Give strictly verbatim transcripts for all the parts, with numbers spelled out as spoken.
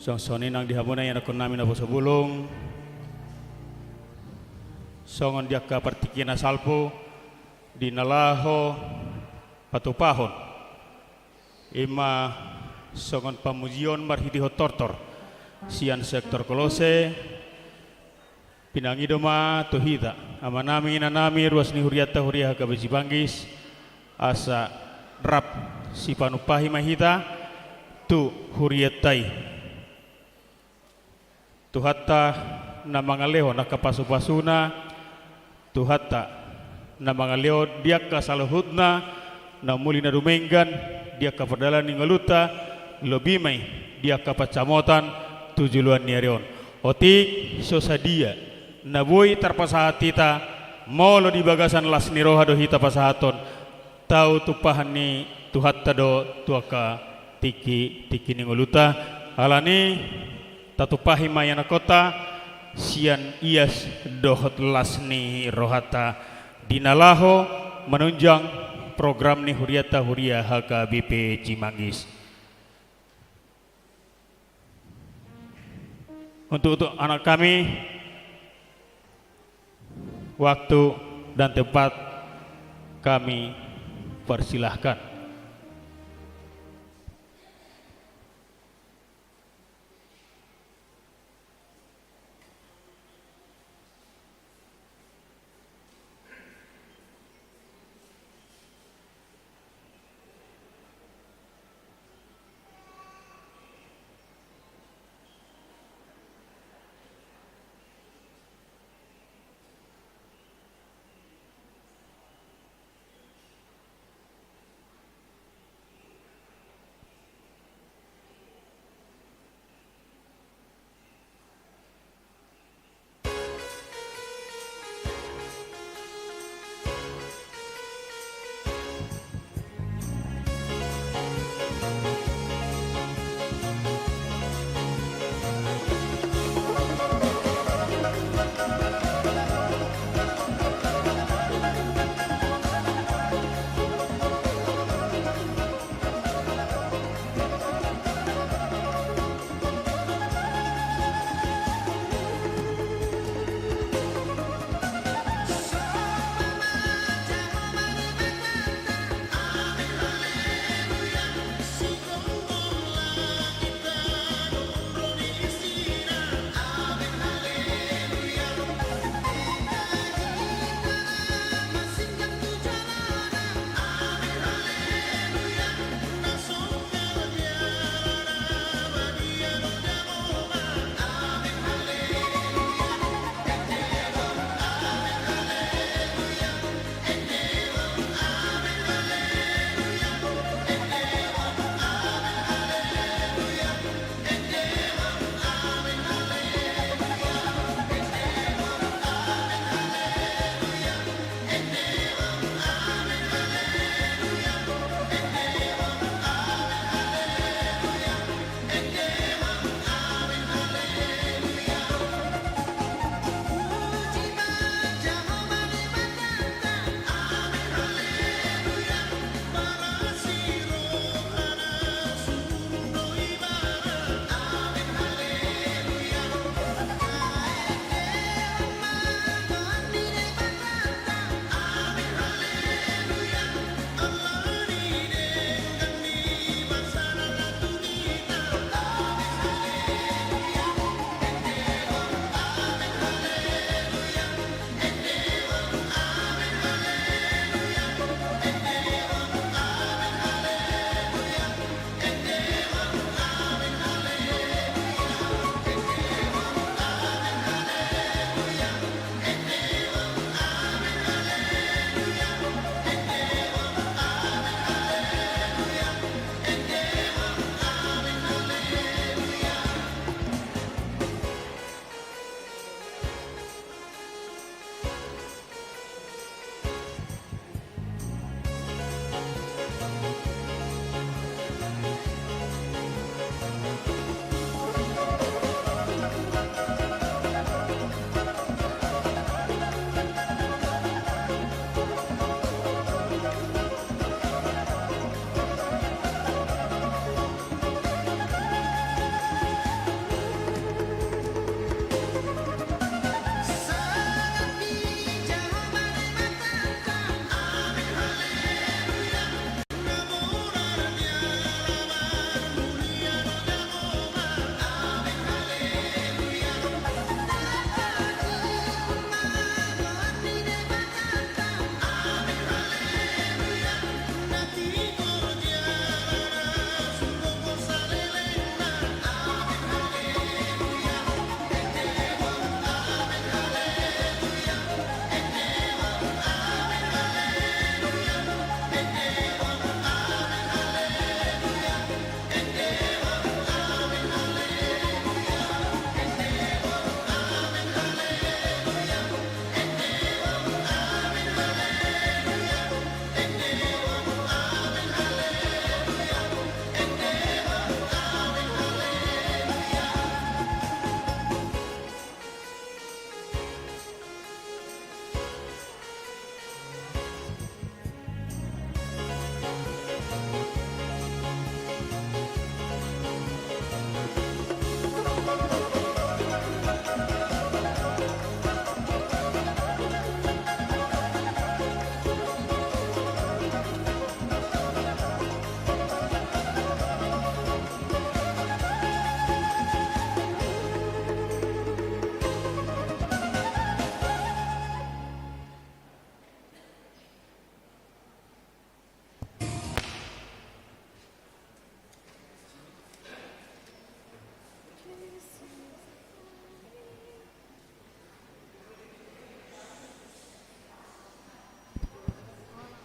Songon i nang di hamuna ianakkonnami naposo bulung, songon di angka partingkian na salpu di na laho patupahon, i ma songon pamujion marhitehon tortor sian sektor Kolose. Pinangido ma tu hita, amanami, inanami, ruas ni hurianta, huria H K B J Manggis, asa rap sipanumpahi ma hita tu hurianta i. Tuhanta na mangalehon angka pasupasuna, Tuhanta na mangalehon di angka saluhutna na umuli na dumenggan di angka pardalanan ni ngolunta, lobi ma i di angka pansamotan tu joloan ni ari on. Otik so sadia na boi tarpasahat hita, molo di bagasan las ni roha do hita pasahathon, tau tumpahan ni Tuhanta do tu angka tingki, tingki ni ngolunta. Alani, tatumpahi ma ianakhonta sian ias dohot las ni rohanta di na laho manunjang program ni hurianta, huria H K B P Cimanggis. Untuk, untuk anak kami, waktu dan tempat kami persilahkan.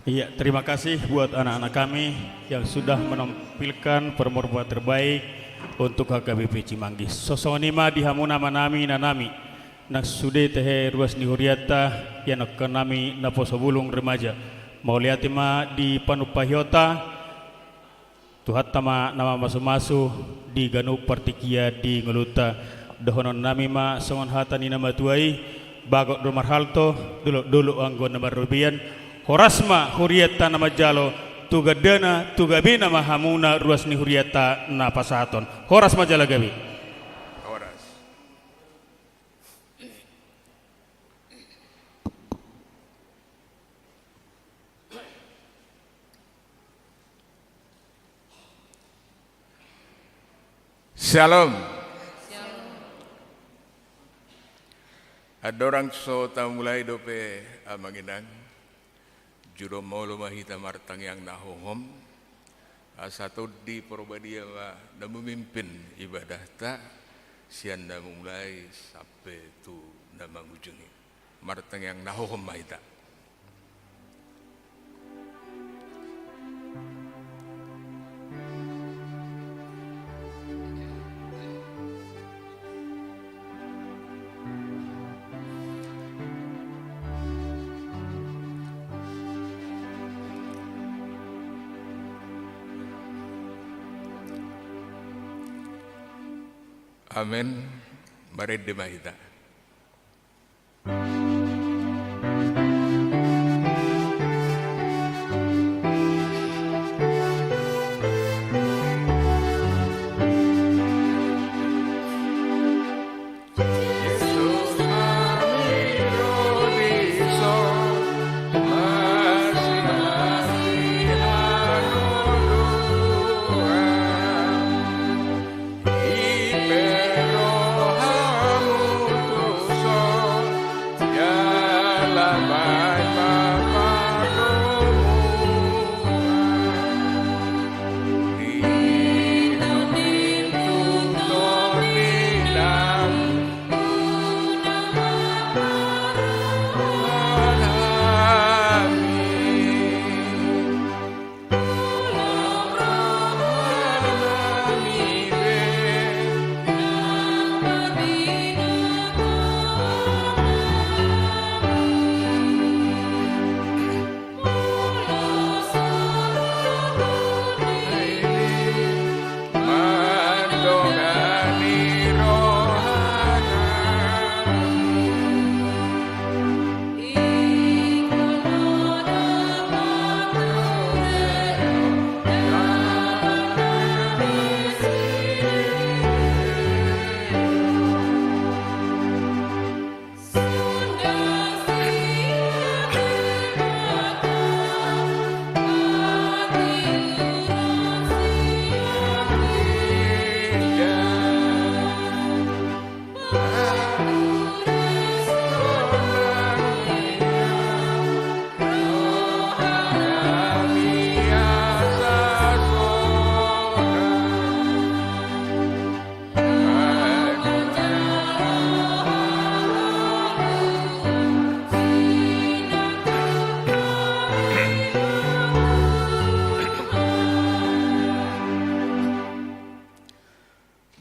Iya, terima kasih buat anak-anak kami yang sudah menampilkan performa terbaik untuk H K B P Cimanggis. Songon i ma di hamu amanami, inanami, na sude tahe ruas ni hurianta, ianakhonnami naposo bulung remaja. Mauliate ma di panumpahion ta, Tuhanta ma na mamasumasu di ganup partingkian di ngolunta. Dohononnami ma songon hata ni na matua i: Bagot do marhalto, dolok-dolok anggo na marrobean. Horas ma hurianta na manjalo, tu gandana, tu gabena ma hamuna ruas ni hurianta na pasahaton. Horas ma jala gabe. Horas. Syalom. Syalom. Andorang so tamulai dope, Amang Inang, jolo molo ma hita martangiang na hohom, asa Tondi Porbadia ma na mamimpin ibadahta sian na mamulai sampe tu na mangujungi. Martangiang na hohom ma hita. Amen. Marende ma hita.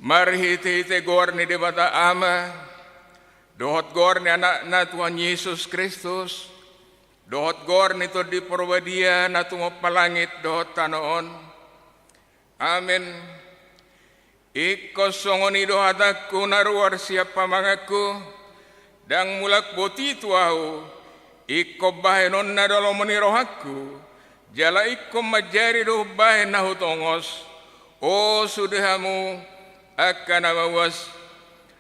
Marhitehite goar ni Debata Ama, dohot goar ni Anakna Tuhan Jesus Kristus, dohot goar ni Tondi Porbadia na tumompa langit dohot tano on. Amen. Ingkon songon i do hatangku na ruar sian pamanganku: Ndang mulak boti tu ahu, ingkon bahenonna do lomo ni rohangku, jala ingkon manjadi do umbahen na hutongos. O sude hamu angka na mauas,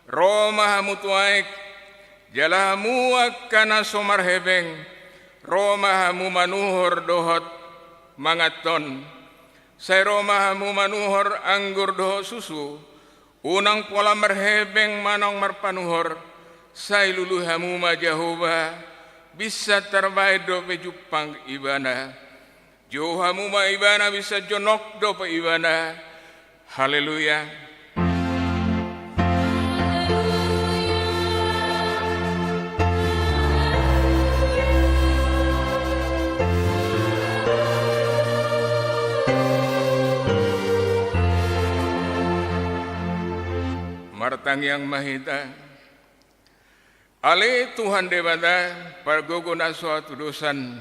ro ma hamu tu aek, jala hamu angka na so marhepeng, ro ma hamu manuhor dohot manganhon. Sai ro ma hamu manuhor anggur dohot susu, unang pola marhepeng manang marpanuhor, sai lului hamu ma Jahowa, binsan tarbahen dope jumpang Ibana. Jou hamu ma Ibana, binsan jonok dope Ibana. Haleluya. Martangiang ma hita. Ale Tuhan Debata, pargogo na so hatudosan,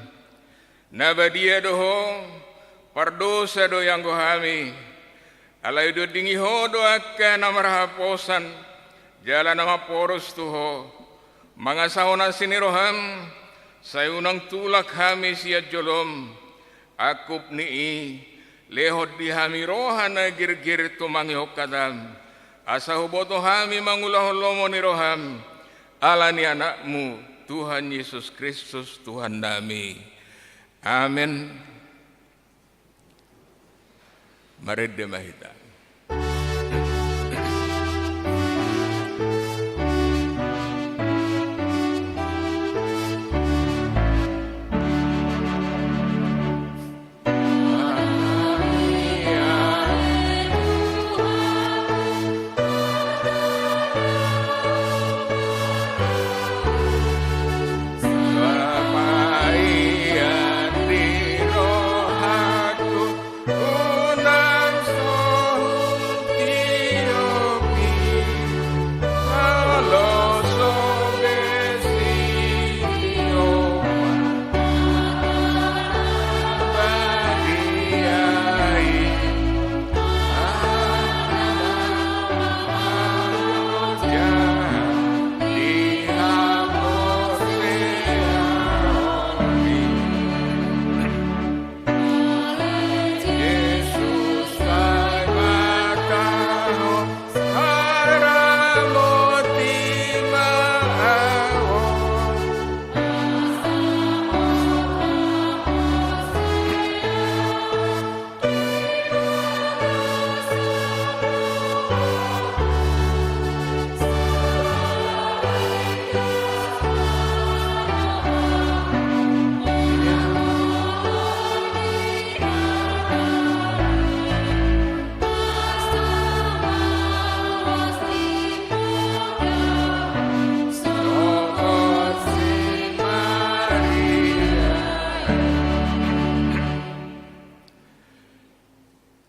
na badia do Ho, pardosa do ianggo hami. Alai diondingi Ho do angka na marhaposan jala na mamporos tu Ho. Mangasahon asi ni roham, sai unang tulak hami sian jolom. Angkup ni i, lehon di hami roha na girgir tumangihon hatam, asa huboto hami mangulahon lomo ni roham, ala ni Anakmu, Tuhan Jesus Kristus, Tuhannami. Amen. Marende ma hita.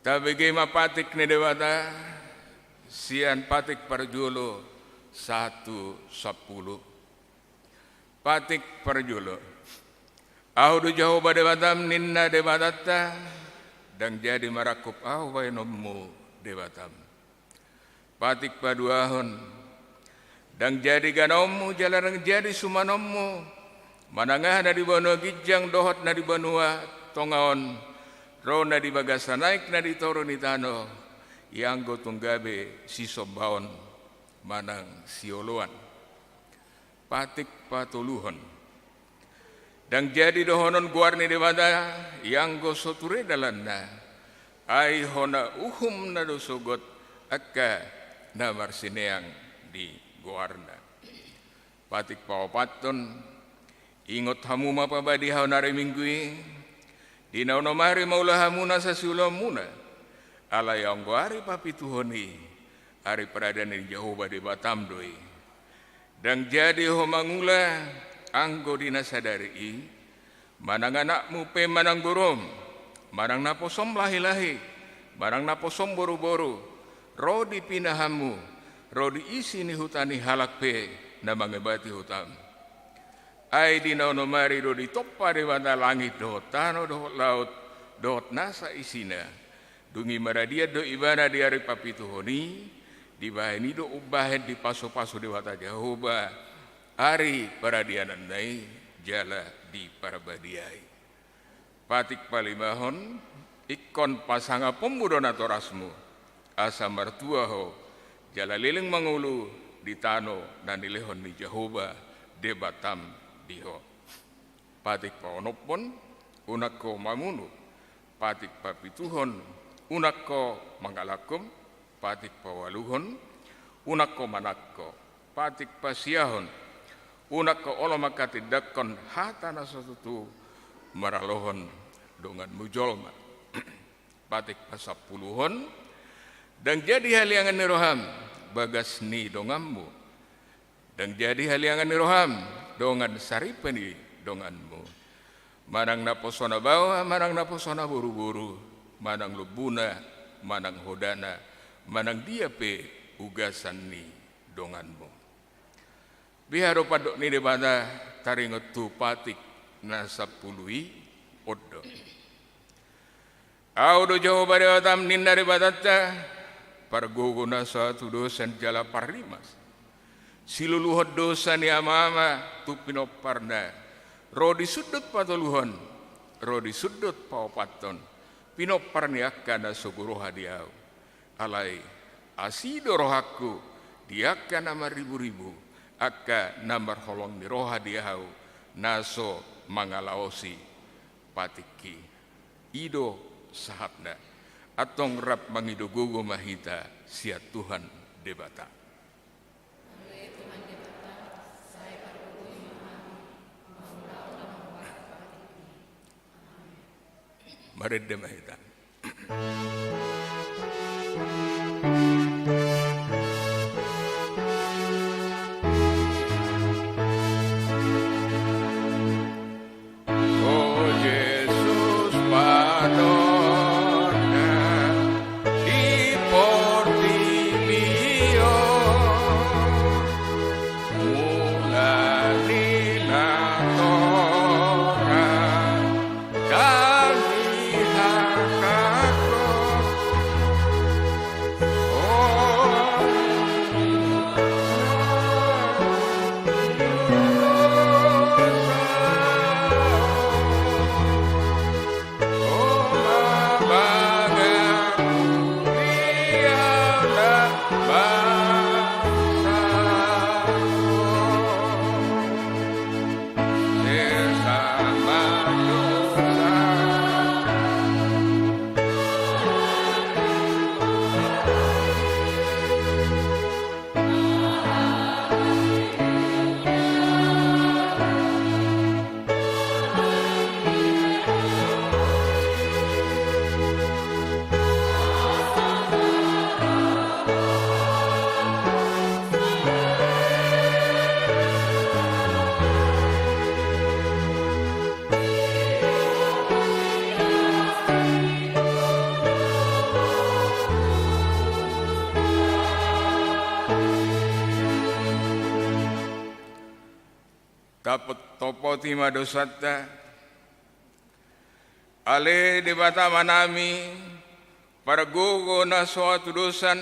Tabege ma patik ni Debata sian patik parjolo sahat tu sampulu. Patik parjolo. Ahu do Jahowa Debatam, ninna Debatanta, ndang jadi marangkup ahu baenonmu Debatam. Patik paduahon. Ndang jadi ganaonmu jala ndang jadi sumanonmu, manang aha na di banua ginjang dohot na di banua tonga on, ro na di bagasan aek na di toru ni tano, ianggo tung gabe sisombaon manang sioloan. Patik patoluhon. Ndang jadi dohonon goar ni Debata ianggo so ture dalanna, ai hona uhumna do sogot angka na marsineang di goarna. Patik paopathon. Ingot hamu ma pabadiaon ari Minggu i, di na onom ari maula hamu nasa siulaonmuna, alai anggo ari papituhon i, ari paradian ni Jahowa Debatam do i. Ndang jadi ho mangula anggo di na sadari i, manang anakmu pe manang borum, manang naposom lahilahi, manang naposom boruboru, ro di pinahanmu, ro di isi ni huta ni halak pe na mangebati hutam. Ai di na onom ari do ditompa Debata langit dohot tano dohot laut dohot nasa isina. Dung i maradian do ibana di ari papituhon i, dibahen i do umbahen dipasupasu Debata Jahowa ari paradiananna i jala diparbadiai. Patik palimahon. Ingkon pasangaponmu do natorasmu, asa martua ho jala leleng mangolu di tano na nilehon ni Jahowa Debatam di ho. Patik paonomhon. Unang ho mamunu. Patik papituhon. Unang ho mangalangkum. Patik paualuhon. Unang ho manangko. Patik pasiahon. Unang ho olo mangkatindangkon hata na so tutu maralohon donganmu jolma. Patik pasampuluhon. Ndang jadi haliangan ni roham bagas ni donganmu. Ndang jadi haliangan ni roham dongan saripe ni donganmu, manang naposona baoa, manang naposona boruboru, manang lombuna, manang hodana, manang dia pe ugasan ni donganmu. Beha do pandok ni Debata taringot tu patik na sampulu i? On do. Ahu do Jahowa Debatam, ninna Debatanta, pargogo na so hatudosan jala parrimas, siluluhon dosa ni amaama tu pinomparna, ro di sundut patoluhon, ro di sundut paopathon, pinompar ni angka na so huroha di ahu. Alai asi do rohangku di angka na marriburibu, angka na marholong ni roha di ahu, na so mangalaosi patikki. I do sahatna. Antong rap mangido gogo ma hita sian Tuhan Debata. Marende ma hita. O Jesus, panorna di portibi on, mula ni natorang, Tapot-, tapoti ma dosanta. Ale Debata Amanami, pargogo na so hatudosan,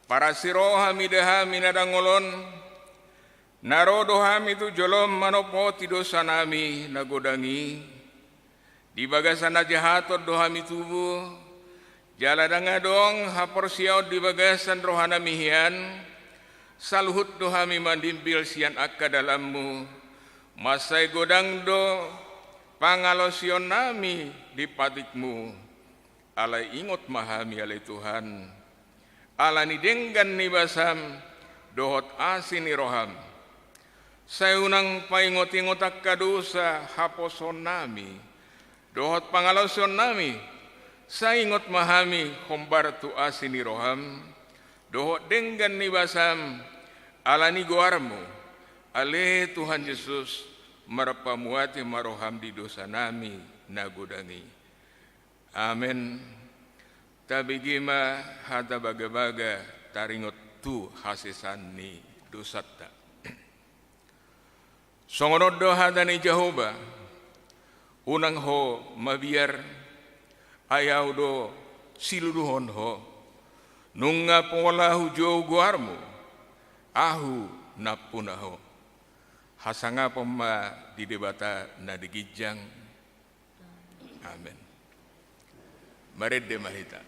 parasi roha mida hami na dangol on, na ro do hami tu jolom manopoti dosanami na godang i. Di bagasan hajahaton do hami tubu, jala ndang adong haporseaon di bagasan rohanami hian, saluhut do hami mandimbil sian angka dalanmu, mansai godang do pangalaosionnami di patikmu. Alai ingot ma hami ale Tuhan, ala ni denggan ni basam dohot asi ni roham. Sai unang paingot-ingot angka dosa haposoonnami dohot pangalaosionnami, sai ingot ma hami hombar tu asi ni roham dohot denggan ni basam, ala ni goarmu, ale Tuhan Jesus, marpamuati ma roham di dosanami na godang i. Amen. Tabege ma hata bagabaga taringot tu hasesaan ni dosanta. Songon on do hata ni Jahowa, unang ho mabiar, ai ahu do siluluhon ho. Nunga pola hujou goarmu, ahu nampuna ho. Hasangapon ma di Debata na di ginjang. Amen. Marende ma hita.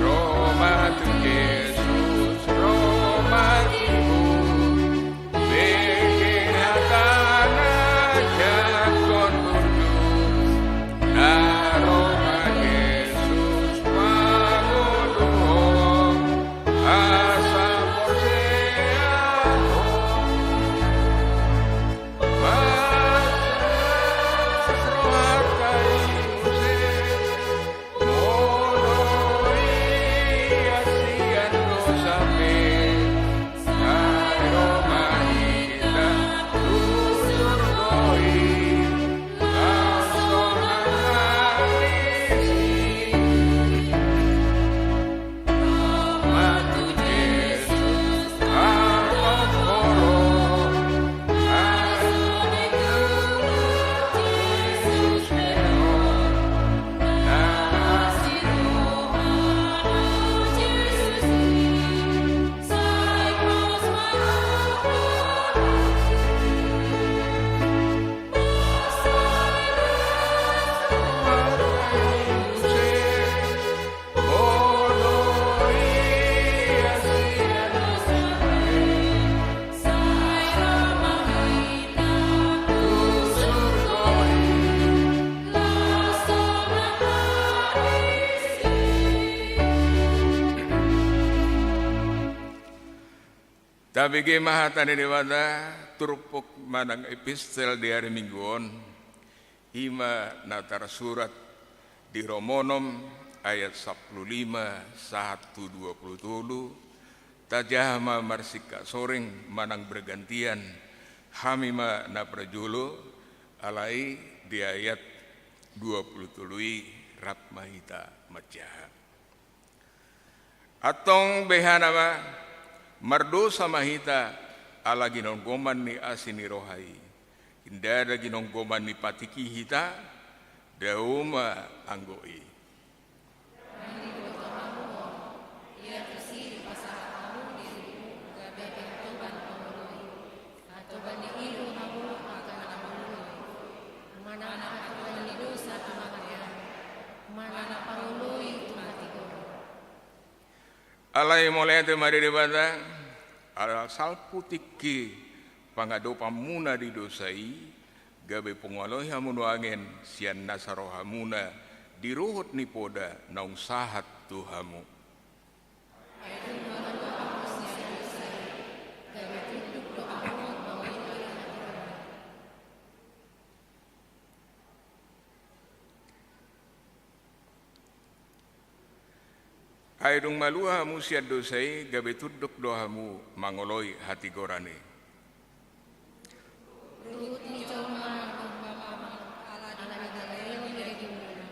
Ro ma tu Jesus, ro ma tu ibu, bege hatana jangkon burju, na ro ma Jesus mangoluhon. Abege ma hata ni Debata turpuk manang epistel di ari Minggu on, i ma na tarsurat di Rom onom ayat sampulu lima sahat tu dua pulu tolu. Tajaha ma marsingkat soring manang bergantian, hami ma na parjolo, alai di ayat dua pulu tolu i rap ma hita manjaha. Antong behana ma, mardosa ma hita ala ginonggoman ni asi ni roha i. Ndada ginonggoman ni patik i hita, dao ma anggo i. Ia tusi dipasahat hamu dirimu gabe pangotoban pangoloi. Antong bani i do hamu angka na mangoloi. Manang pangotoban ni dosa tu hamatean. Manang pangoloi tu hatigoran. Alai mauliate ma di Debata, ala salpu tingki pangadopanmuna di dosa i, gabe pangoloi hamu nuaeng sian nasa rohamuna di ruhut ni poda naung sahat tu hamu. Ai dung malua hamu sian dosa i, gabe tunduk do hamu mangoloi hatigoran i. Ruhut ni jolma do hamamang ala di hagaleon ni dagingmuna.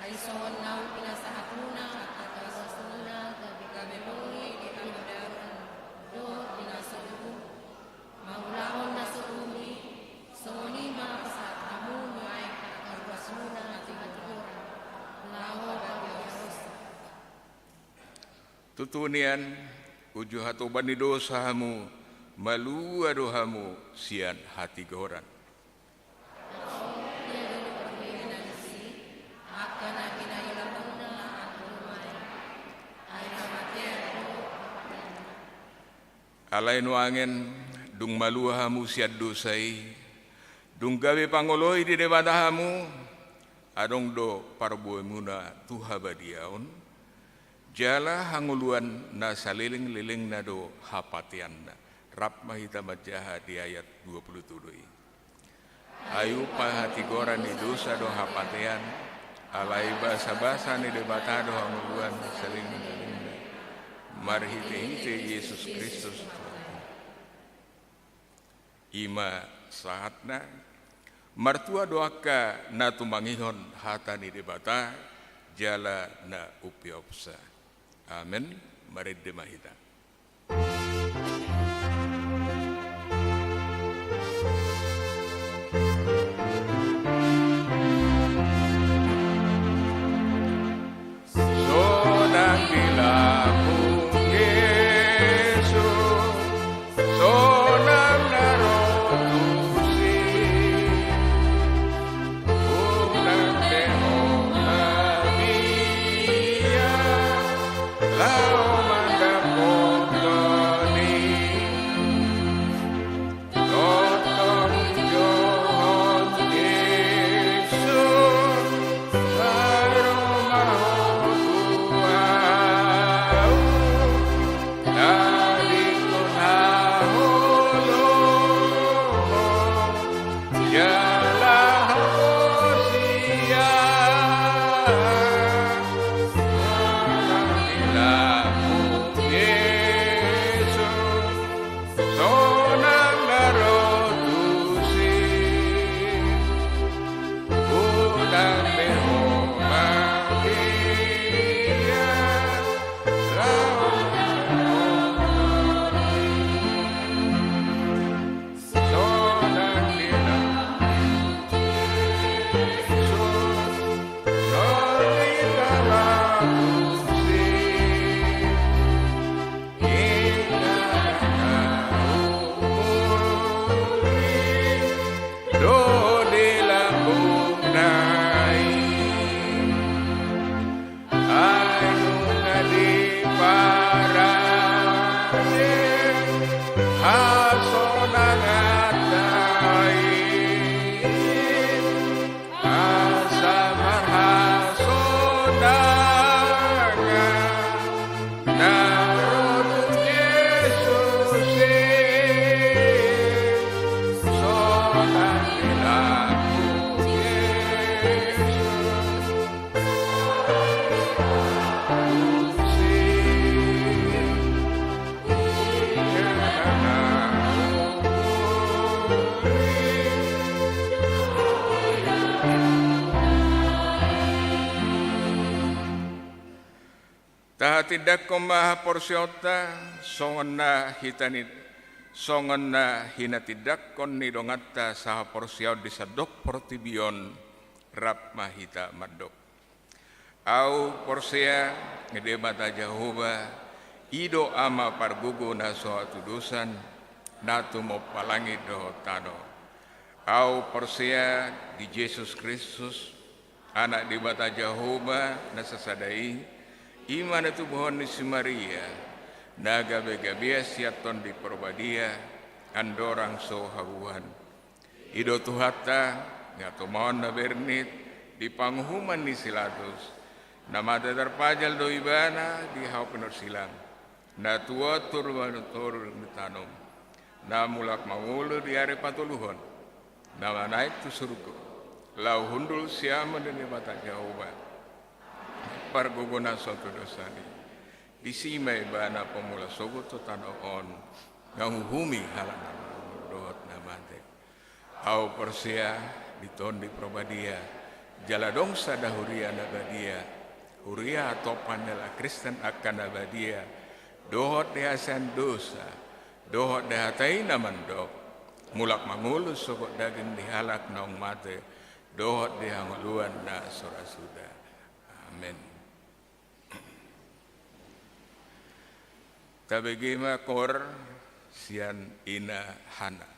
Ai songon naung pinasahatmuna angka ruasmuna gabe mangoloi di hadaonon dohot di na so uhum. Mangulahon na so uhum i, songon i ma pasahat hamu nuaeng angka ruasmuna di hatigoran, laho paboa dosa. Tutu nian, uju hatoban ni dosa hamu, malua do hamu sian hatigoran. Alai nuaeng, dung malua hamu sian dosa i, dung gabe pangoloi di Debata hamu, adong do parbuemuna tu habadiaon, jala hangoluan na salelenglelengna do hapateanna. Rap ma hita manjaha di ayat dua pulu tolu i. Ai upa hatigoran ni dosa do hapatean, alai basabasa ni Debata do hangoluan na salelenglelengna, marhitehite Jesus Kristus. I ma sahatna, martua do angka na tumangihon hata ni Debata, jala na umpeopsa. Amen. Marende ma hita. Sonang di lambung Jesus, sonang na ro tusi, unang pe hona biar, laho mandapot Tahatindangkon ma haporseaonta, songon na hita ni, songon na hinatindangkon ni donganta sahaporseaon di sandok portibi on, rap ma hita mandok. Ahu porsea di Debata Jahowa, i do Ama pargogo na so hatudosan, na tumompa langit dohot tano. Ahu porsea di Jesus Kristus, Anak Debata Jahowa na sasada i, i ma na tubuhon ni si Maria, na gabe-gabean sian Tondi Parbadia, andorang so habuhan. I do Tuhanta, na tumaon na bernit di panguhuman ni si Pilatus, na mate tarpajal do Ibana di hau pinorsilang, na tuat tolu wolu toru ni tano, na mulak mangolu di ari patoluhon, na manaek tu surgo, laho hundul siamun ni Debata Jahowa, pargogo na so hatudosan i. Disi ma Ibana pamula sogot tu tano on, manguhumi halak na marumur dohot na mate. Ahu porsea di Tondi Parbadia, jala adong sada huria na badia, huria hatompa ni halak Kristen angka na badia, dohot di hasesaan dosa, dohot di hata i na mandok, mulak mangolu sogot daging di halak naung mate, dohot di hangoluan na so ra suda. Amen. Tabege ma koor sian ina Hana.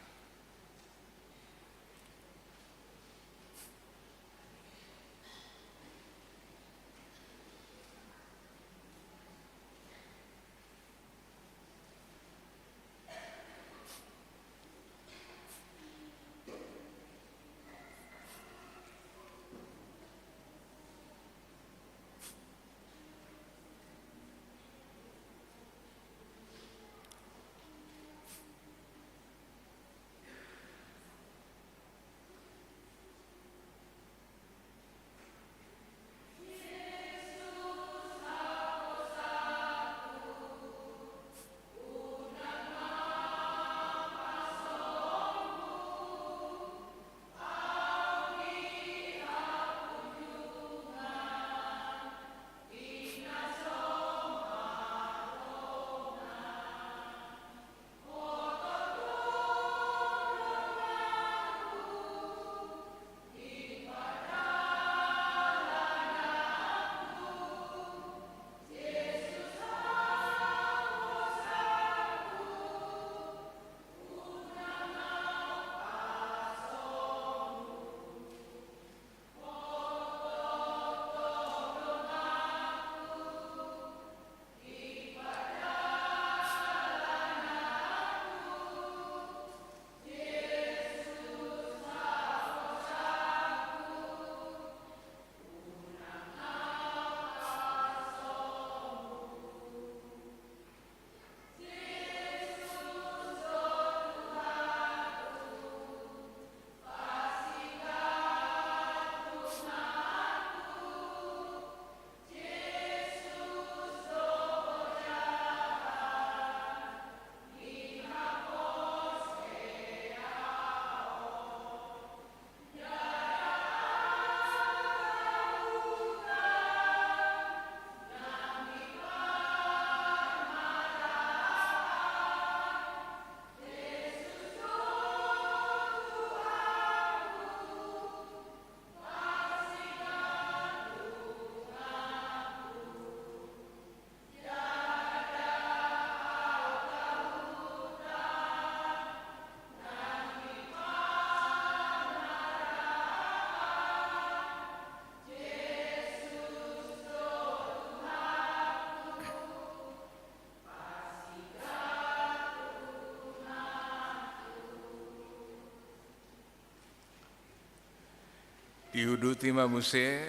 Diuduti ma muse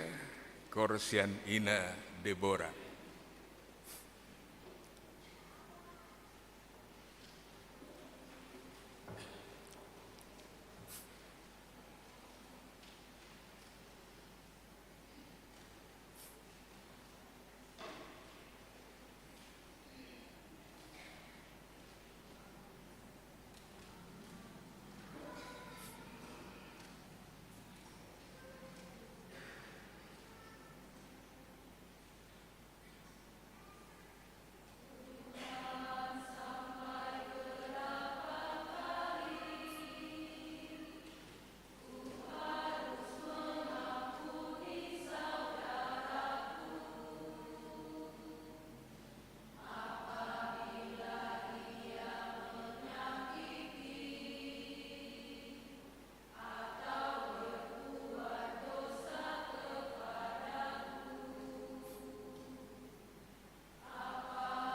koor sian ina Debora.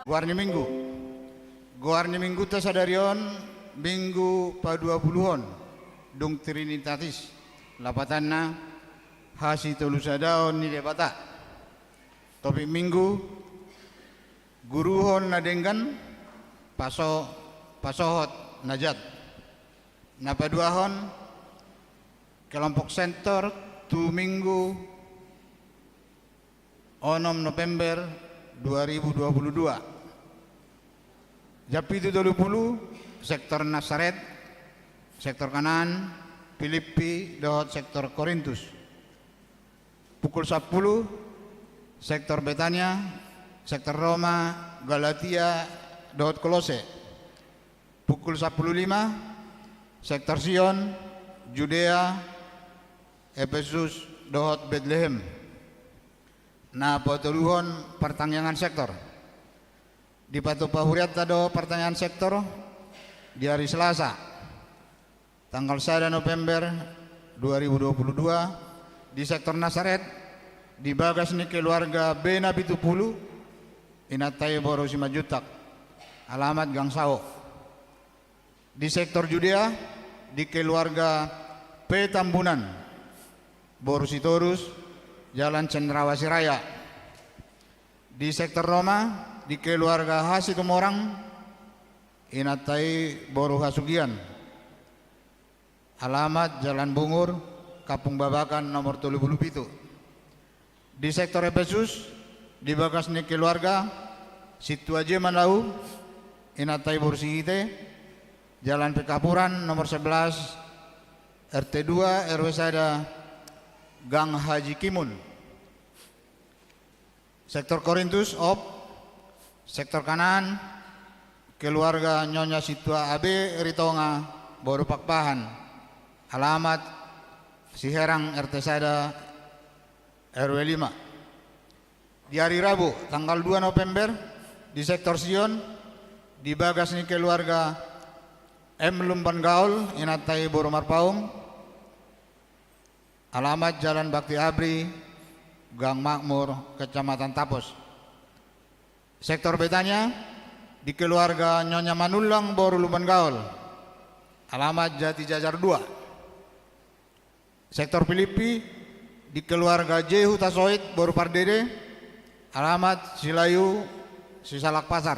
Goar ni Minggu. Goar ni Minggunta sadari on, Minggu paduapuluhon, dung Trinitatis, lapatanna hasitolusadaon ni Debata. Topik Minggu, guruhon na denggan, paso-, pasohot na jat. Na paduahon, kelompok sektor tu Minggu onom November dua ribu dua puluh dua. Jam pitu tolu pulu, sektor Nasaret, sektor Kanaan, Pilippi, dohot sektor Korintus. Pukul sampulu, sektor Betania, sektor Roma, Galatia, dohot Kolose. Pukul sampulu lima, sektor Sion, Judea, Epesus, dohot Betlehem. Na patoluhon, partangiangan sektor. Dipatupa hurianta do partangiangan sektor di ari Selasa, tanggal sada November dua ribu dua puluh dua, di sektor Nasaret, di bagas ni keluarga B na pitu pulu, inanta i boru Simanjuntak, alamat Gang Sawo. Di sektor Judea, di keluarga P Tambunan, boru Sitorus, Jalan Cendrawasih Raya. Di sektor Roma, di keluarga H Situmorang, inanta i boru Hasugian. Alamat Jalan Bungur, Kampung Babakan nomor tolu pulu pitu. Di sektor Epesus, di bagas ni keluarga Sintua J Manau, inanta i boru Sihite, Jalan Pekapuran nomor sebelas, R T dua, R W sada, Gang Haji Kimun. Sektor Korintus, op, sektor Kanaan, keluarga Nyonya Sintua A B Ritonga, boru Pakpahan. Alamat Siherang, R T sada, R W lima. Di ari Rabu, tanggal dua November, di sektor Sion, di bagas ni keluarga M Lumban Gaol, inanta i boru Marpaung. Alamat Jalan Bakti Abri, Gang Makmur, Kecamatan Tapos. Sektor Betania, di keluarga Nyonya Manullang boru Lumban Gaol. Alamat Jati Jajar dua. Sektor Pilippi, di keluarga J Hutasoit boru Pardede. Alamat Silayu, Sisalak Pasar.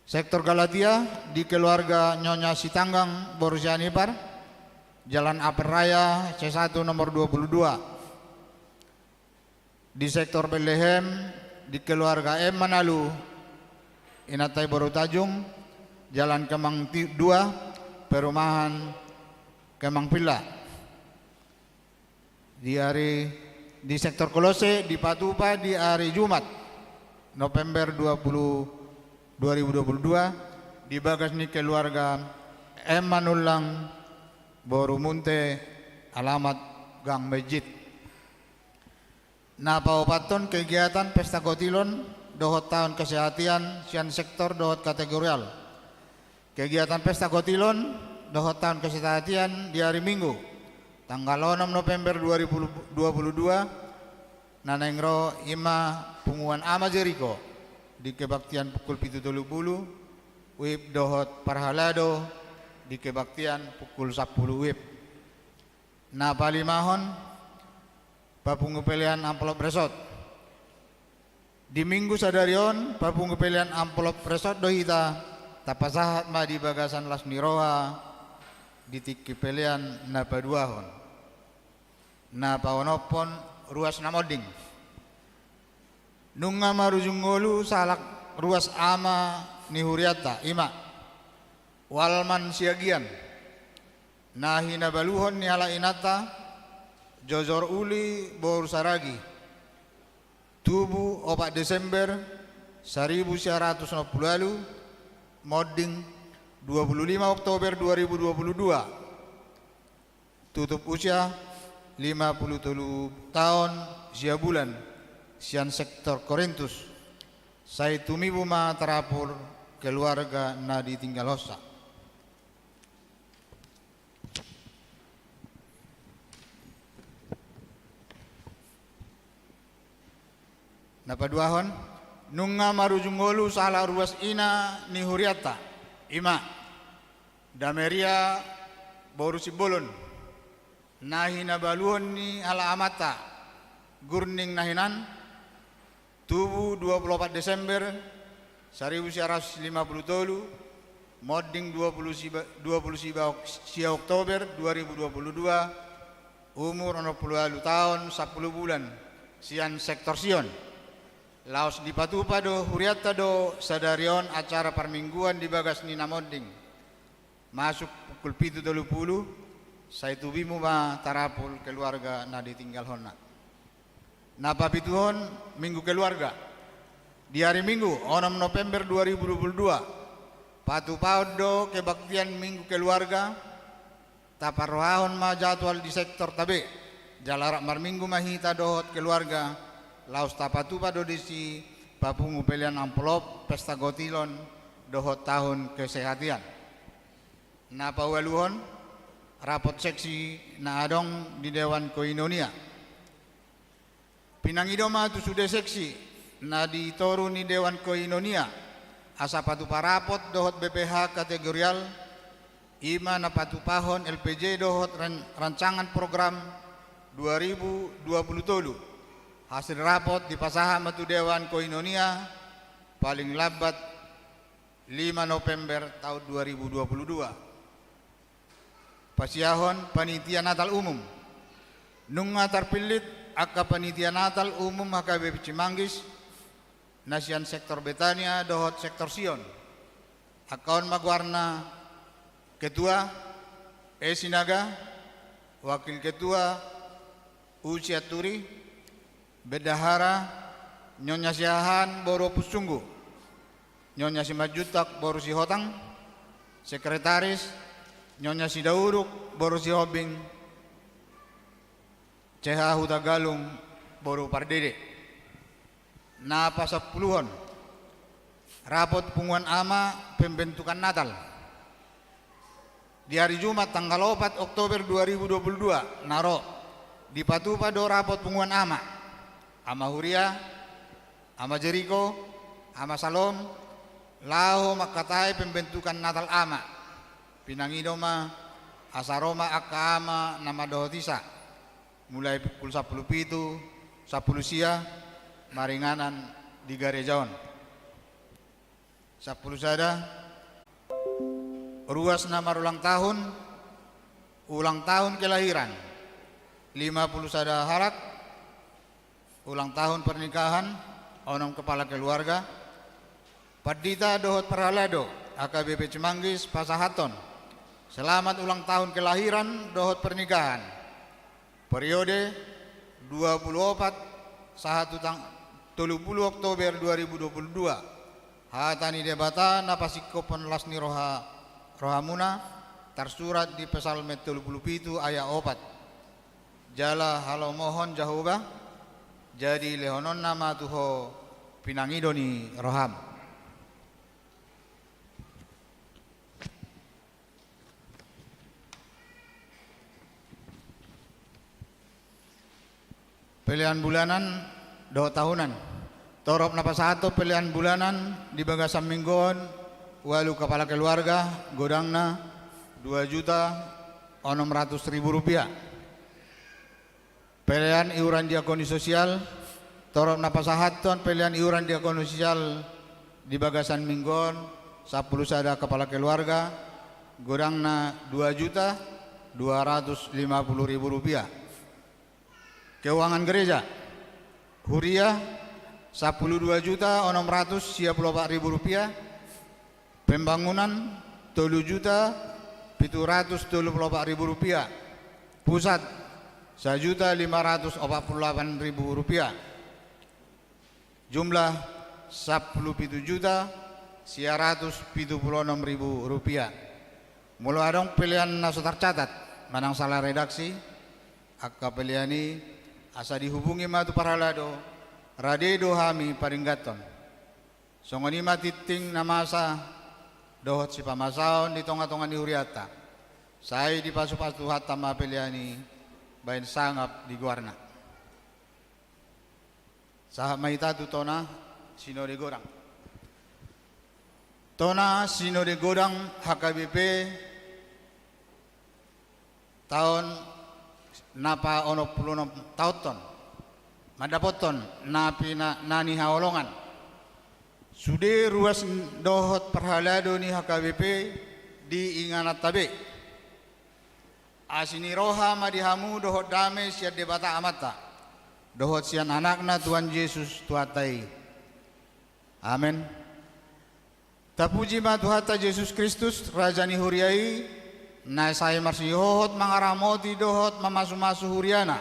Sektor Galatia, di keluarga Nyonya Sitanggang boru Sianipar, Jalan Apel Raya, C satu nomor dua puluh dua. Di sektor Betlehem, di keluarga M Manalu, inanta i boru Tanjung, Jalan Kemang ti-, dua, perumahan Kemang Villa. Di ari, di sektor Kolose, dipatupa di ari Jumat, November dua puluh, dua ribu dua puluh dua, di bagas ni keluarga M Manullang boru Munte, alamat Gang Mejit. Na paopathon, kegiatan pesta kotilon dohot taon kesehatian sian sektor dohot kategorial. Kegiatan pesta kotilon dohot taon kesehatian di ari Minggu, tanggal onom November dua ribu dua puluh dua, na naeng ro i ma punguan Ama Jeriko di kebaktian pukul pitu tolu pulu, wib dohot parhalado di kebaktian pukul sampulu wib. Na palimahon, papungu pelean amplop resort. Di Minggu sadari on, papungu pelean amplop resort do hita, tapasahat ma di bagasan las ni roha di tingki pelean na paduahon. Na paonomhon, ruas na monding. Nunga marujung ngolu sahalak ruas ama ni hurianta, i ma Walman Siagian, na hinabaluhon ni halak inanta, Jojor Uli boru Saragi, tubu opat Desember saribu sia ratus onom pulu ualu, monding dua pulu lima Oktober dua ribu dua pulu dua, tutup usia lima pulu tolu taon sia bulan, sian sektor Korintus. Sai tumibu ma tarapul keluarga na ditinggalhonsa. Na paduahon, Nunga marujung ngolu sahalak ruas ina ni hurianta, i ma Dameria boru Simbolon, na hinabaluhon ni halak amanta Gurning na hinan, tubu dua pulu opat Desember saribu sia ratus lima pulu tolu, monding dua pulu sia, dua pulu sia, sia Oktober dua ribu dua pulu dua, umur onom pulu ualu taon sampulu bulan, sian sektor Sion. Laos dipatupa do hurianta do sadari on acara parmingguan di bagas ni na monding. Masuk pukul pitu tolu pulu, sai tubimu ma tarapul keluarga na ditinggalhonna. Na papituhon, Minggu Keluarga. Di ari Minggu, onom November dua ribu dua pulu dua, patupaon do kebaktian Minggu Keluarga. Taparrohahon ma jadwal di sektorta be, jala rap marminggu ma hita dohot keluarga, laos tapatupa do disi papungu pelean amplop, pesta gotilon, dohot tahun kesehatan. Na paualuhon, rapot seksi na adong di Dewan Koinonia. Pinangido ma tu sude seksi na di toru ni Dewan Koinonia, asa patupa rapot dohot B P H kategorial, i ma na patupahon L P J dohot ran-, rancangan program dua ribu dua pulu tolu. Hasil rapot dipasahat ma tu Dewan Koinonia paling lambat lima November taon dua ribu dua pulu dua. Pasiahon panitia Natal umum. Nunga tarpillit angka panitia Natal umum H K B P Cimanggis, na sian sektor Betania dohot sektor Sion. Angka on ma goarna: Ketua, E Sinaga, Wakil Ketua, U Sianturi, Bendahara, Nyonya Siahaan boru Ompusunggu, Nyonya Simanjuntak boru Sihotang, Sekretaris, Nyonya Sidauruk boru Sihombing, C H Hutagalung boru Pardede. Na pasampuluhon, rapot punguan ama pembentukan Natal. Di ari Jumat tanggal opat Oktober dua ribu dua pulu dua na ro, dipatupa do rapot punguan ama, Ama Huria, Ama Jeriko, Ama Salom, laho mangkatai pembentukan Natal ama. Pinangido ma asa ro ma angka ama na mandohoti sa, mulai pukul sampulu pitu, sampulu sia, maringanan di gareja on. Sampulu sada, ruas na marulang tahun, ulang tahun kelahiran, lima pulu sada halak, ulang tahun pernikahan, onom kepala keluarga, pandita dohot parhalado, H K B P Cimanggis pasahathon selamat ulang tahun kelahiran dohot pernikahan. Periode dua pulu opat sahat tu tang-, tolu pulu Oktober dua ribu dua pulu dua. Hata ni Debata na pasingkophon las ni roha, rohamuna, tarsurat di Psalmen tolu pulu pitu ayat opat. Jala halomohon Jahowa, jadi lehononna ma tu ho pinangido ni roham. Pelean bulanan dohot tahunan. Torop na pasahathon pelean bulanan di bagasan minggu on, ualu kepala keluarga, godangna dua juta onom ratus ribu rupiah. Pelean iuran diakoni sosial, torop na pasahathon pelean iuran diakoni sosial di bagasan minggu on, sampulu sada kepala keluarga, godangna dua juta dua ratus lima pulu ribu rupiah. Keuangan gereja, huria, sampulu dua juta onom ratus sia pulu opat ribu rupiah, pembangunan, tolu juta pitu ratus tolu pulu opat ribu rupiah, pusat, sajuta lima ratus opat pulu lapan ribu rupiah, jumlah, sampulu pitu juta sia ratus pitu pulu onom ribu rupiah. Molo adong pelean na so tarcatat manang sala redaksi, angka pelean i, asa dihubungi ma tu parhalado, rade do hami paringgathon. Songon i ma tingting na masa dohot sipamasaon di tongatonga ni hurianta. Sai dipasupasu Tuhanta ma pelean i baen sangap di goarna. Sahat ma hita tu tona, Sinode Godang. Tona Sinode Godang H K B P taon na paonom pulu onom taonhon, mandapothon na pina-, na nihaholongan. Sude ruas dohot parhalado ni H K B P di ingananta be. Asi ni roha ma di hamu dohot dame sian Debata Amanta, dohot sian Anakna Tuhan Jesus Tuhanta i. Amen. Tapuji ma Tuhanta Jesus Kristus, Raja ni huria i, na sai marsihohot mangaramoti dohot mamasumasu huriana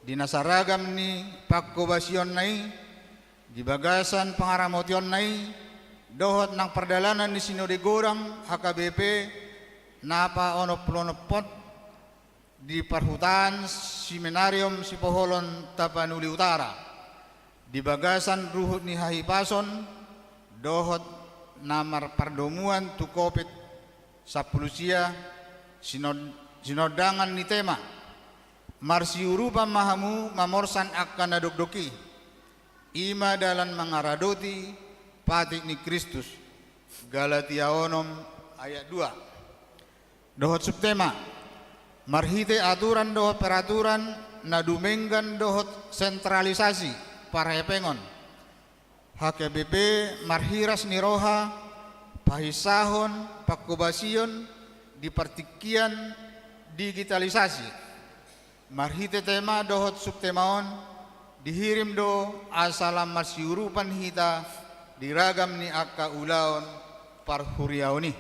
di na saragam ni pangkobasionna i, di bagasan pangaramotionna i, dohot nang pardalanan ni Sinode Godang H K B P na paonom pulu onom on, di parhutaan Seminarium Sipoholon Tapanuli Utara, di bagasan ruhut ni hahipason, dohot na marpardomuan tu Covid sampulu sia, sinod-, sinondangan ni tema. Marsiurupan ma hamu mamorsan angka na dokdok i. I ma dalan mangaradoti patik ni Kristus. Galatia onom ayat dua. Dohot subtema, marhite aturan dohot peraturan na dumenggan dohot sentralisasi parhepengon, H K B P marhiras ni roha pahinsahon pangkobasion di partingkian digitalisasi. Marhite tema dohot subtema on dihirim do asa lam marsiurupan hita di ragam ni angka ulaon parhuriaon i.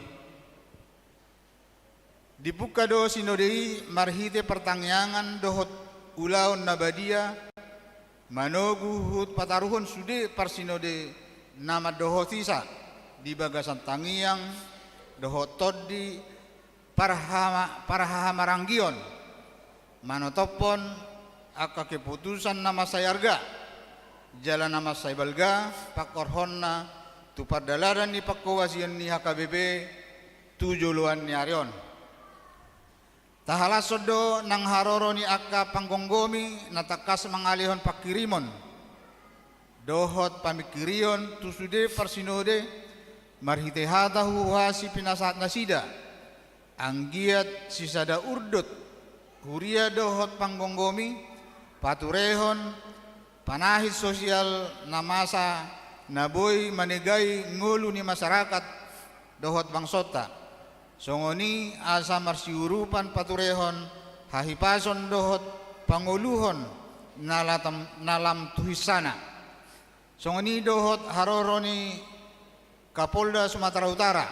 Dipungka do sinode i marhite partangiangan dohot ulaon na badia, manogu huhut pataruhon sude parsinode na mandohotisa di bagasan tangiang dohot tondi parhama-, parhahamaranggion, manotophon angka keputusan na mansai arga jala na mansai balga pangkorhonna tu pardalanan ni pangkobasion ni H K B P tu joloan ni ari on. Tahalashon do nang haroro ni angka panggomgomi na tangkas mangalehon pangkirimon dohot pamingkirion tu sude parsinode marhite hata huhuasi pinasahat nasida, anggiat sisada urdot huria dohot panggomgomi paturehon panahit sosial na masa na boi manegai ngolu ni masyarakat dohot bangsonta. Songon i asa marsiurupan paturehon hahipason dohot pangoluhon na latam-, na lam tuhinsana. Songon i dohot haroro ni Kapolda Sumatera Utara,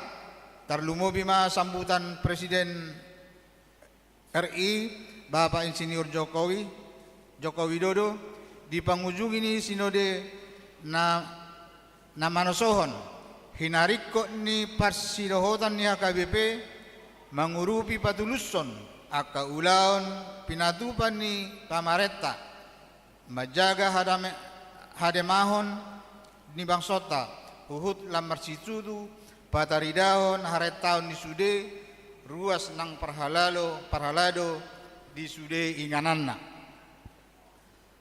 tarlumobi ma sambutan Presiden R I, Bapak Insinyur Jokowi, Joko Widodo, di pangujungi ni sinode na, na manosohon hinaringkot ni parsidohotan ni H K B P mangurupi patulushon angka ulaon pinatupa ni pamarenta, manjaga hadame-, hademahon ni bangsonta, huhut lam marsitutu pataridahon harentaon ni sude ruas nang parhalalo, parhalado di sude ingananna.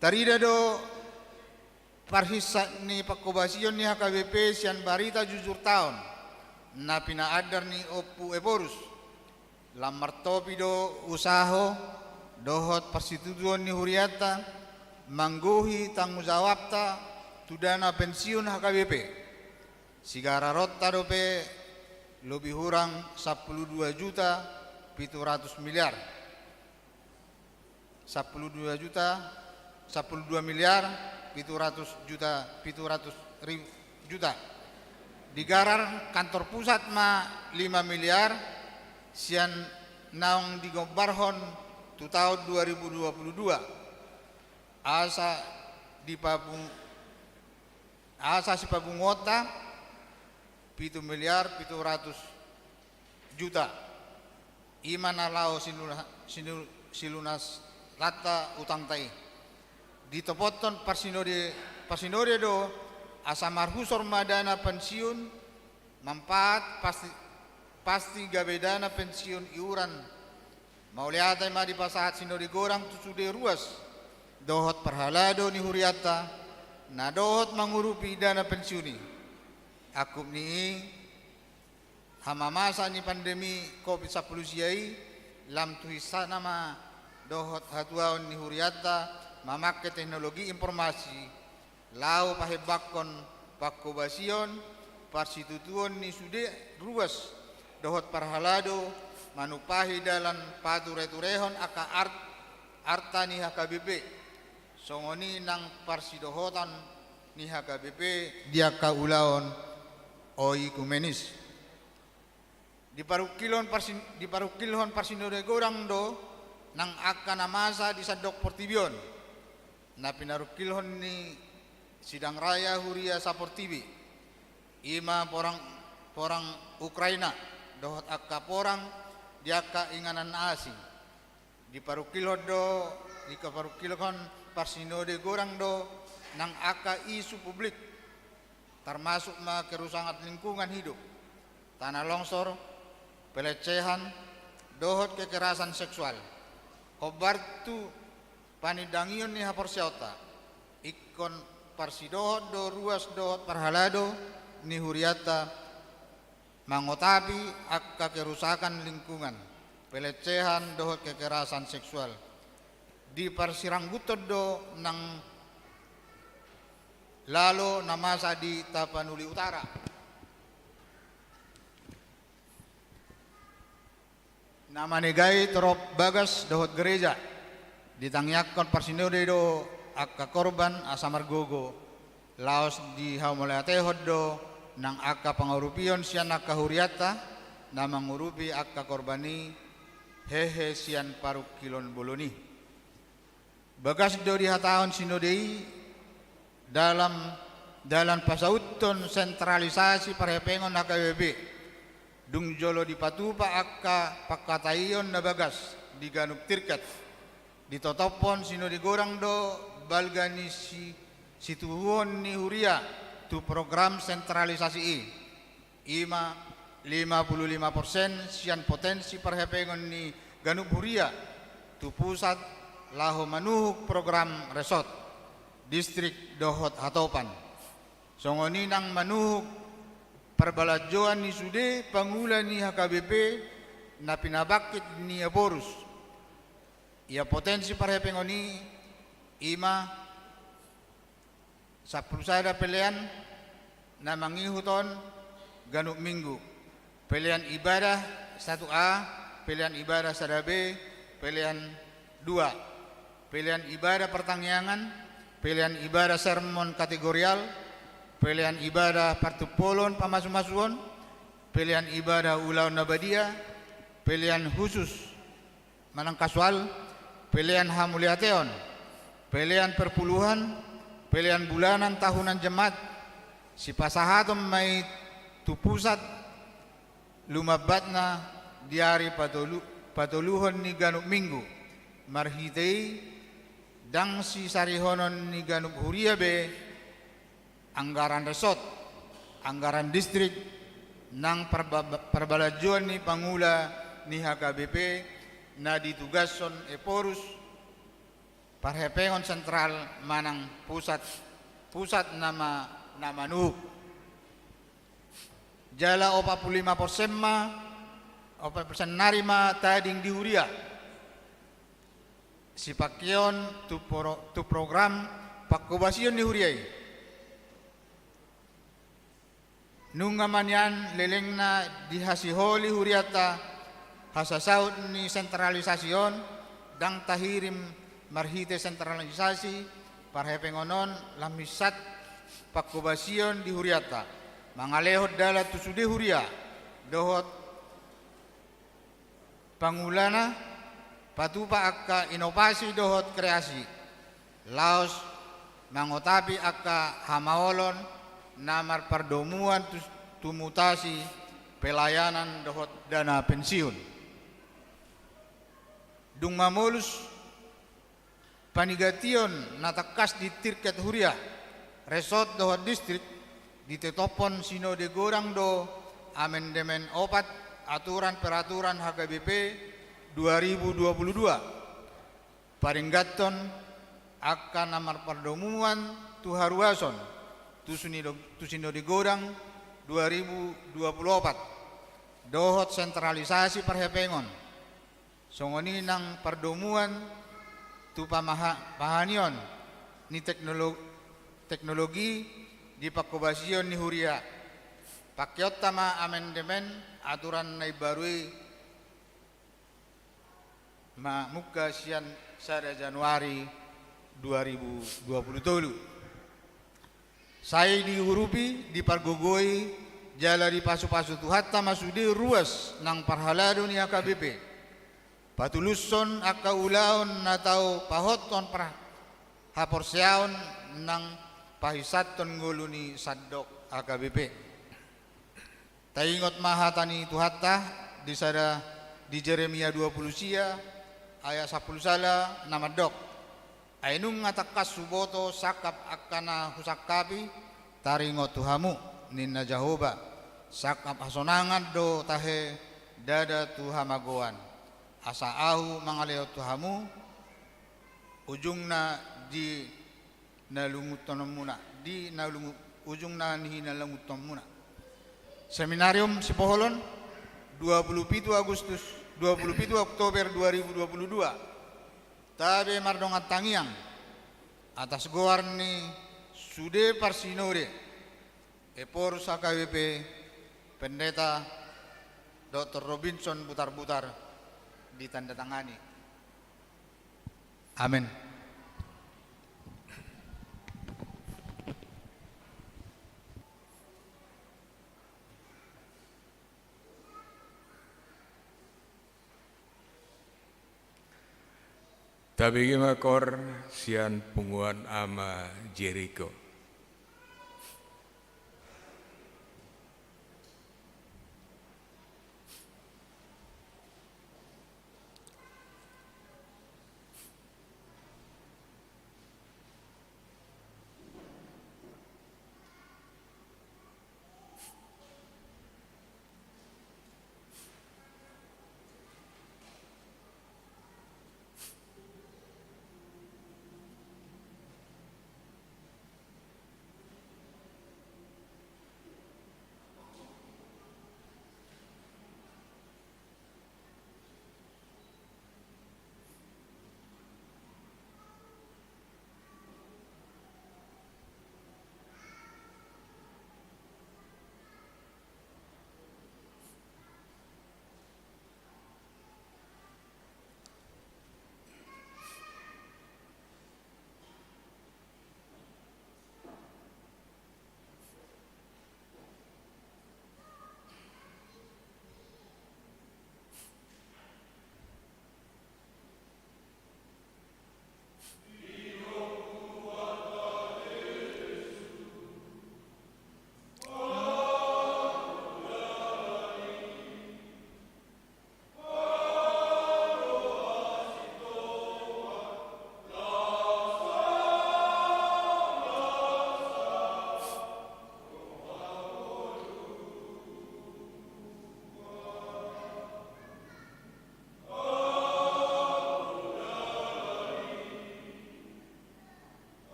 Tarida do parhinsat ni pangkobasion ni H K B P sian barita jujurta on na pinaandar ni Ompu Ephorus. Lam martopi do usaho dohot parsitutuon ni hurianta manggohi tanggung jawabta tu dana pensiun H K B P. Sigararonta dope lobi hurang sampulu dua juta pitu ratus miliar. Sampulu dua juta, sampulu dua miliar pitu ratus juta, pitu ratus ribu juta. Digarar kantor pusat ma lima miliar sian naung digombarhon tu taon dua ribu dua pulu dua. Asa dipabung-, asa sipabunguonta pitu miliar pitu ratus juta. I ma na laho siluna-, silu-, silunasanta utangta i. Ditopothon parsinode, parsinode do asa marhusor ma dana pensiun, manfaat pasti, pasti gabe dana pensiun iuran. Mauliate ma dipasahat Sinode Godang tu sude ruas dohot parhalado ni hurianta na dohot mangurupi dana pensiun i. Angkup ni i, hamamasa ni pandemi covid sampulu sia i, lam tu hinsana ma dohot hatuaon ni hurianta mamangke teknologi informasi, laho pahembangkon pangkobasion, parsitutuon ni sude ruas dohot parhalado, manumpahi dalan patureturehon angka art-, arta ni H K B P, songon i nang parsidohotan ni H K B P di angka ulaon oikumenis. Diparungkilhon parsin-, diparungkilhon parsinode godang do nang angka na masa di sandok portibi on, na pinarungkilhon ni sidang raya huria saportibi, i ma porang, porang Ukraina, dohot angka porang di angka inganan asing. Diparungkilhon do, diparungkilhon parsinode godang do nang angka isu publik, termasuk ma kerusakan lingkungan hidup, tanah longsor, pelecehan, dohot kekerasan seksual. Hombar tu panindangion ni haporseaonta, ingkon parsidohot do ruas dohot parhalado ni hurianta mangotapi angka kerusakan lingkungan, pelecehan dohot kekerasan seksual. Diparsirangguthon do nang lalo na masa di Tapanuli Utara. Na manegai torop bagas dohot gereja, ditangiangkon parsinode do angka korban asa margogo, laos dihauliatehon do nang angka pangurupion sian angka hurianta na mangurupi angka korban i, hehe sian parungkilon bolon i. Bagas do dihatahon sinode i dalam, dalam pasauthon sentralisasi parhepengon H K B P. Dung jolo dipatupa angka pangkataion na bagas di ganup tirkat, ditotophon sinode godang do balga ni si-, situhuon ni huria tu program sentralisasi i. I ma lima puluh lima persen sian potensi parhepengon ni ganup huria tu pusat laho manuhuk program resort, distrik dohot hatopan. Songon i nang manuhuk parbalanjoan ni sude pangula ni H K B P na pinabangkit ni Ephorus. Ia potensi parhepengon i, i ma sampulu sada pelean na mangihuthon ganup minggu. Pelean ibadah satu A, pelean ibadah sada B, pelean dua. Pelean ibadah partangiangan, pelean ibadah sermon kategorial, pelean ibadah partumpolon pamasumasuon, pelean ibadah ulaon na badia, pelean khusus manang kasual, pelean hamuliateon, pelean perpuluhan, pelean bulanan tahunan jemaat, sipasahaton ma i tu pusat lumambatna di ari patolu-, patoluhon ni ganup minggu, marhite i ndang sisarihonon ni ganup huria be anggaran resort, anggaran distrik, nang parba-, parbalanjoan ni pangula ni H K B P na ditugashon Ephorus, parhepengon sentral manang pusat, pusat na ma-, na manuhuk. Jala opat puluh lima persen ma, opat persen nari ma tading di huria sipangkeon tu pro-, tu program pangkobasion ni huria i. Nunga ma nian lelengna dihasiholi hurianta hasasaut ni sentralisasi on, ndang tahirim marhite sentralisasi parhepengon on lam hinsat pangkobasion di hurianta, mangalehon dalan tu sude huria dohot pangulana patupa angka inovasi dohot kreasi, laos mangotapi angka hamaolon na marpardomuan tu, tu mutasi pelayanan dohot dana pensiun. Dung mamolus panigation na tangkas di tirket huria, resort dohot distrik, ditetophon sinode godang do amendemen opat aturan peraturan H K B P dua ribu dua puluh dua, paringgathon angka na marpardomuan tu haruason tu sinodi godang dua ribu dua pulu opat dohot sentralisasi parhepengon, songon i nang pardomuan tu pahanion ni teknologi di pangkobasion ni huria. Pangkeonta ma amendemen aturan na imbaru i mamungka sian sada Januari dua ribu dua pulu tolu. Sai diurupi, dipargogoi jala dipasupasu Tuhanta ma sude ruas nang parhalado ni H K B P, patulushon angka ulaon na tau pahothon haporseaon nang pahisathon ngolu ni sandok H K B P. Taingot ma hata ni Tuhanta di sada, di Jeremia dua pulu sia ayat sampulu sada na mandok: Ai nunga tangkas huboto sangkap angka na husangkapi taringot tu hamu, ninna Jahowa, sangkap hasonangan do tahe, ndada tu hamagoan, asa ahu mangalehon tu hamu ujungna di na lunguthononmuna, di na lungu-, ujungna ni na lunguthononmuna. Seminarium Sipoholon, dua pulu pitu Agustus, dua pulu pitu Oktober dua ribu dua pulu dua. Tabe mardongan tangiang atas goar ni sude parsinode, Ephorus H K B P, Pendeta Doktor Robinson Butarbutar, ditandatangani. Amen. Tabege ma koor sian punguan Ama Jeriko.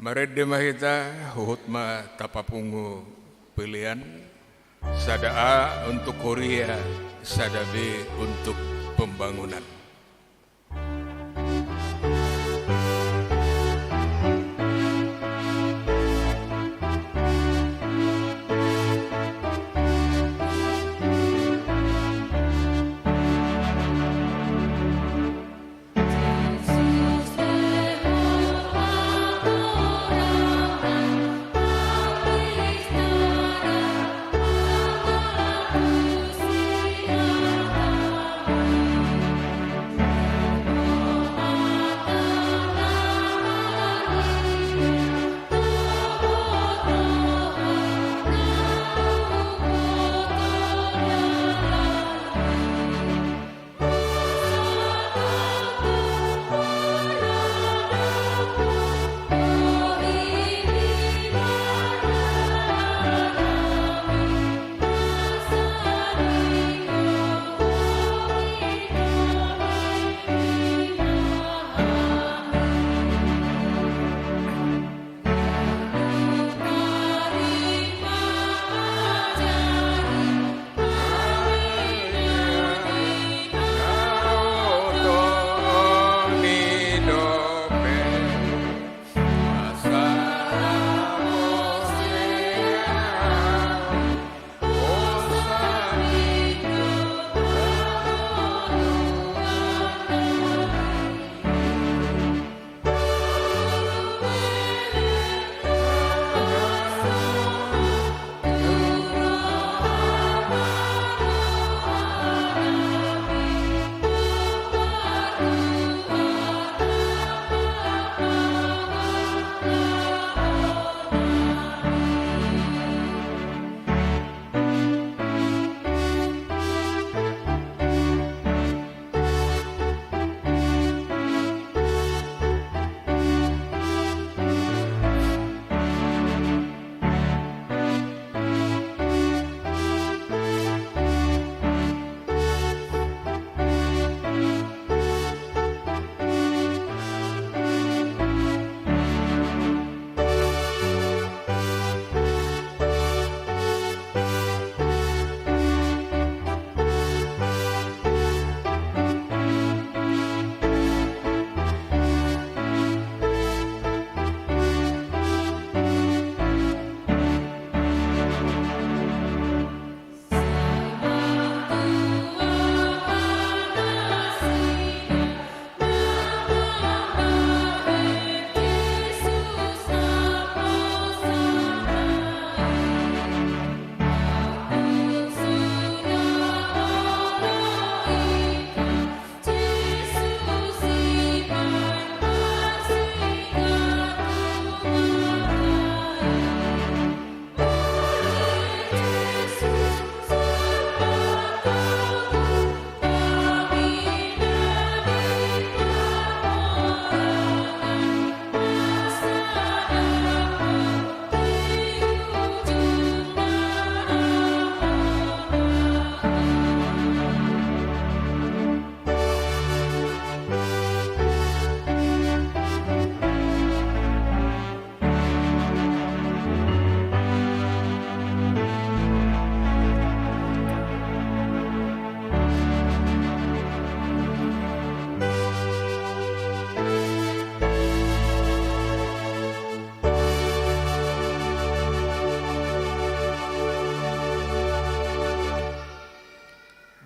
Marende ma hita, huhut ma tapapungu pelean, sada A untuk huria, sada B untuk pembangunan.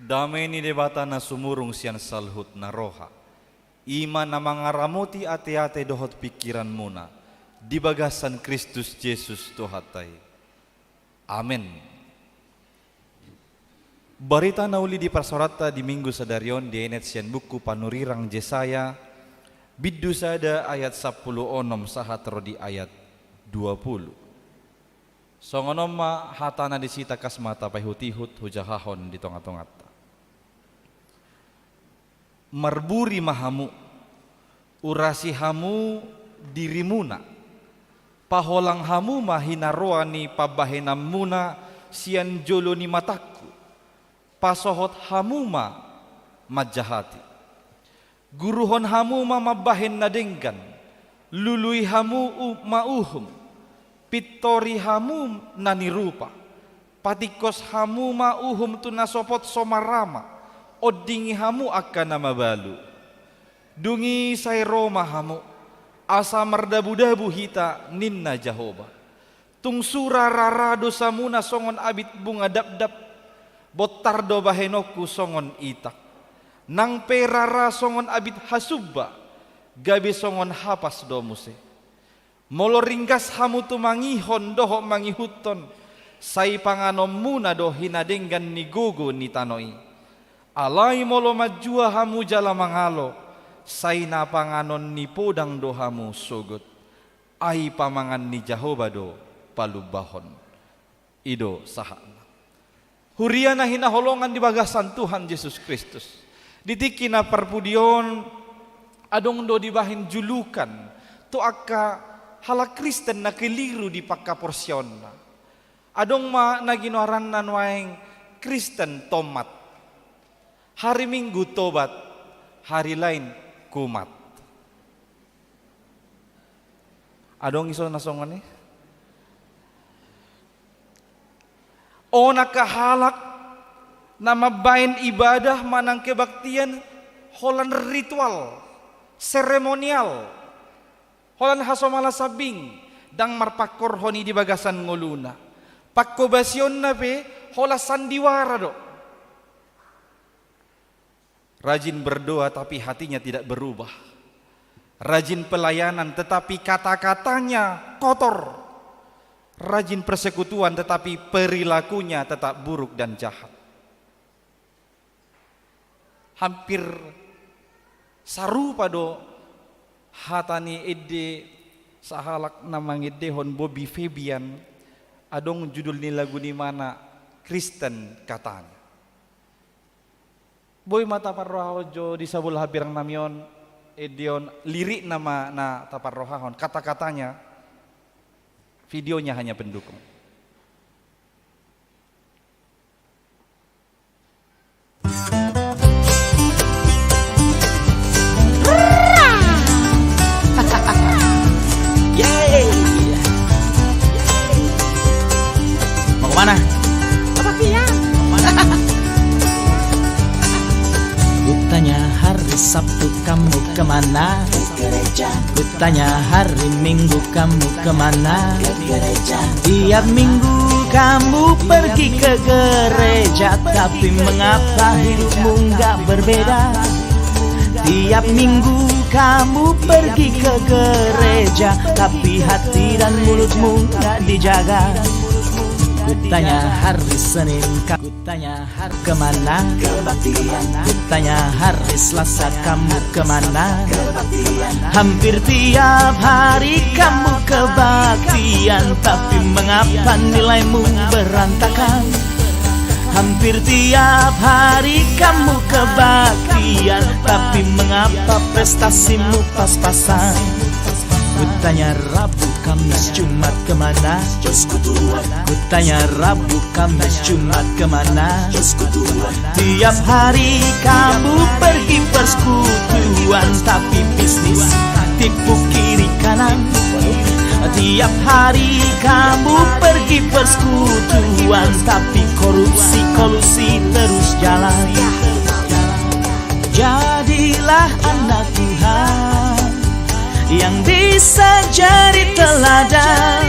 Dame ni Debata na sumurung sian saluhut na roha, i ma na mangaramoti ateate dohot pingkiranmuna di bagasan Kristus Jesus Tuhanta i. Amen. Barita na uli diparsaoranta di Minggu sadari on dienet sian buku panurirang Jesaya, bindu sada ayat sampulu onom sahat ro di ayat dua pulu. Songon on ma hatana disi, tangkas ma tapaihutihut hujahahon di tongatonganta. Marburi ma hamu, urasi hamu dirimuna, paholang hamu ma hinaroa ni pambahenanmuna sian jolo ni matangku, pasohot hamu ma manjahati. Guruhon hamu ma mambahen na denggan, Lului hamu u-, ma uhum, pintori hamu na nirupa, patingkos hamu ma uhum tu na sopot so marama, ondingi hamu angka na mabalu. Dung i sai ro ma hamu, asa mardabudabu hita, ninna Jahowa. Tung sura rara dosamuna songon abit bunga dapdap, bontar do bahenonku songon itak. Nang pe rara songon abit hasumba, gabe songon hapas do muse. Molo ringgas hamu tumangihon dohot mangihuthon, sai panganonmuna do hinadenggan ni gogo ni tano i. Alai molo manjua hamu jala mangalo, sai na panganon ni podang do hamu sogot. Ai pamangan ni Jahowa do palumbahon. I do sahatna. Huria na hinaholongan di bagasan Tuhan Jesus Kristus. Di tingki na parpudi on, adong do dibahen julukan tu angka halak Kristen na keliru di panghaporseaonna. Adong ma na ginoaranna nuaeng Kristen tomat. Hari Minggu tobat, hari lain kumat. Adong iso na songon i. On angka halak na mambahen ibadah manang kebaktian holan ritual, seremonial, holan hasomala sambing, ndang marpangkorhon i di bagasan ngoluna. Panghobasionna pe holan sandiwara do. Rajin berdoa, tapi hatinya tidak berubah. Rajin pelayanan, tetapi kata-katanya kotor. Rajin persekutuan, tetapi perilakunya tetap buruk dan jahat. Hampir sarupa do hata ni ende sahalak na mangendehon, Bobby Febian, adong judul ni lagu ni imana Kristen Katanya. Boi ma taparrohahon jo di sabola hambirang nami on, ende on, lirikna ma na taparrohahon, kata-katanya, videonya hanya pendukung. Yeay. Mau kemana? Mau kemana? Kutanya hari Sabtu kamu kemana? Kutanya hari Minggu kamu kemana? Tiap minggu kamu pergi ke gereja, tapi mengapa hidupmu nggak berbeda? Tiap minggu kamu pergi ke gereja, tapi hati dan mulutmu nggak dijaga. Kutanya hari Senin, ka-, kutanya hari kemana? Kutanya hari Selasa, kamu kemana? Hampir tiap hari kamu kebaktian, tapi mengapa nilaimu berantakan? Hampir tiap hari kamu kebaktian, tapi mengapa prestasimu pas-pasan? Kutanya Rabu, Kamis, Jumat kemana? Kutanya Rabu, Kamis, Jumat kemana? Tiap hari kamu pergi persekutuan, tapi bisnis tipu kiri kanan. Tiap hari kamu pergi persekutuan, tapi korupsi kolusi terus jalan. Jadilah anak Tuhan yang bisa jadi teladan.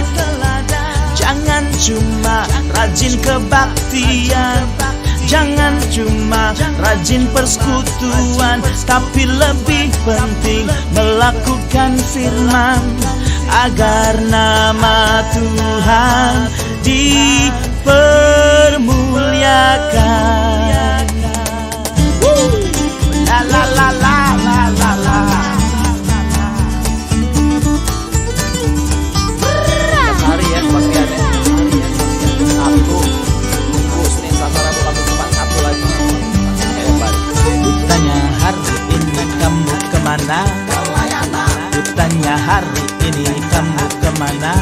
Jangan cuma rajin kebaktian, jangan cuma rajin persekutuan, tapi lebih penting melakukan firman agar nama Tuhan dipermuliakan. La, la, la. Tiap hari ya, kebaktian ya. Sabtu, Minggu, Senin, Selasa, Rabu, Kamis, Jumat, Sabtu lagi. Hebat. Kutanya hari ini kamu kemana? Kutanya hari ini kamu kemana?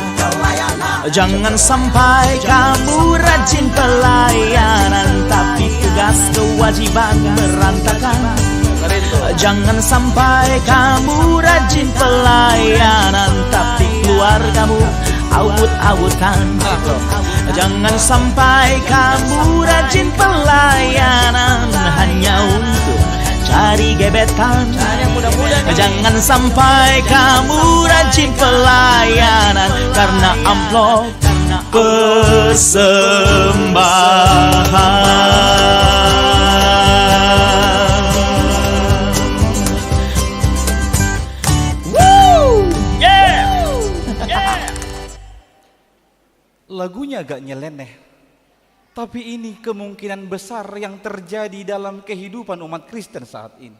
Jangan sampai kamu rajin pelayanan, tapi tugas kewajiban berantakan. Jangan sampai kamu rajin pelayanan, tapi keluargamu awut-awutan. Jangan sampai kamu rajin pelayanan hanya untuk cari gebetan. Jangan sampai kamu rajin pelayanan karena amplop persembahan. Lagunya agak nyeleneh, tapi ini kemungkinan besar yang terjadi dalam kehidupan umat Kristen saat ini.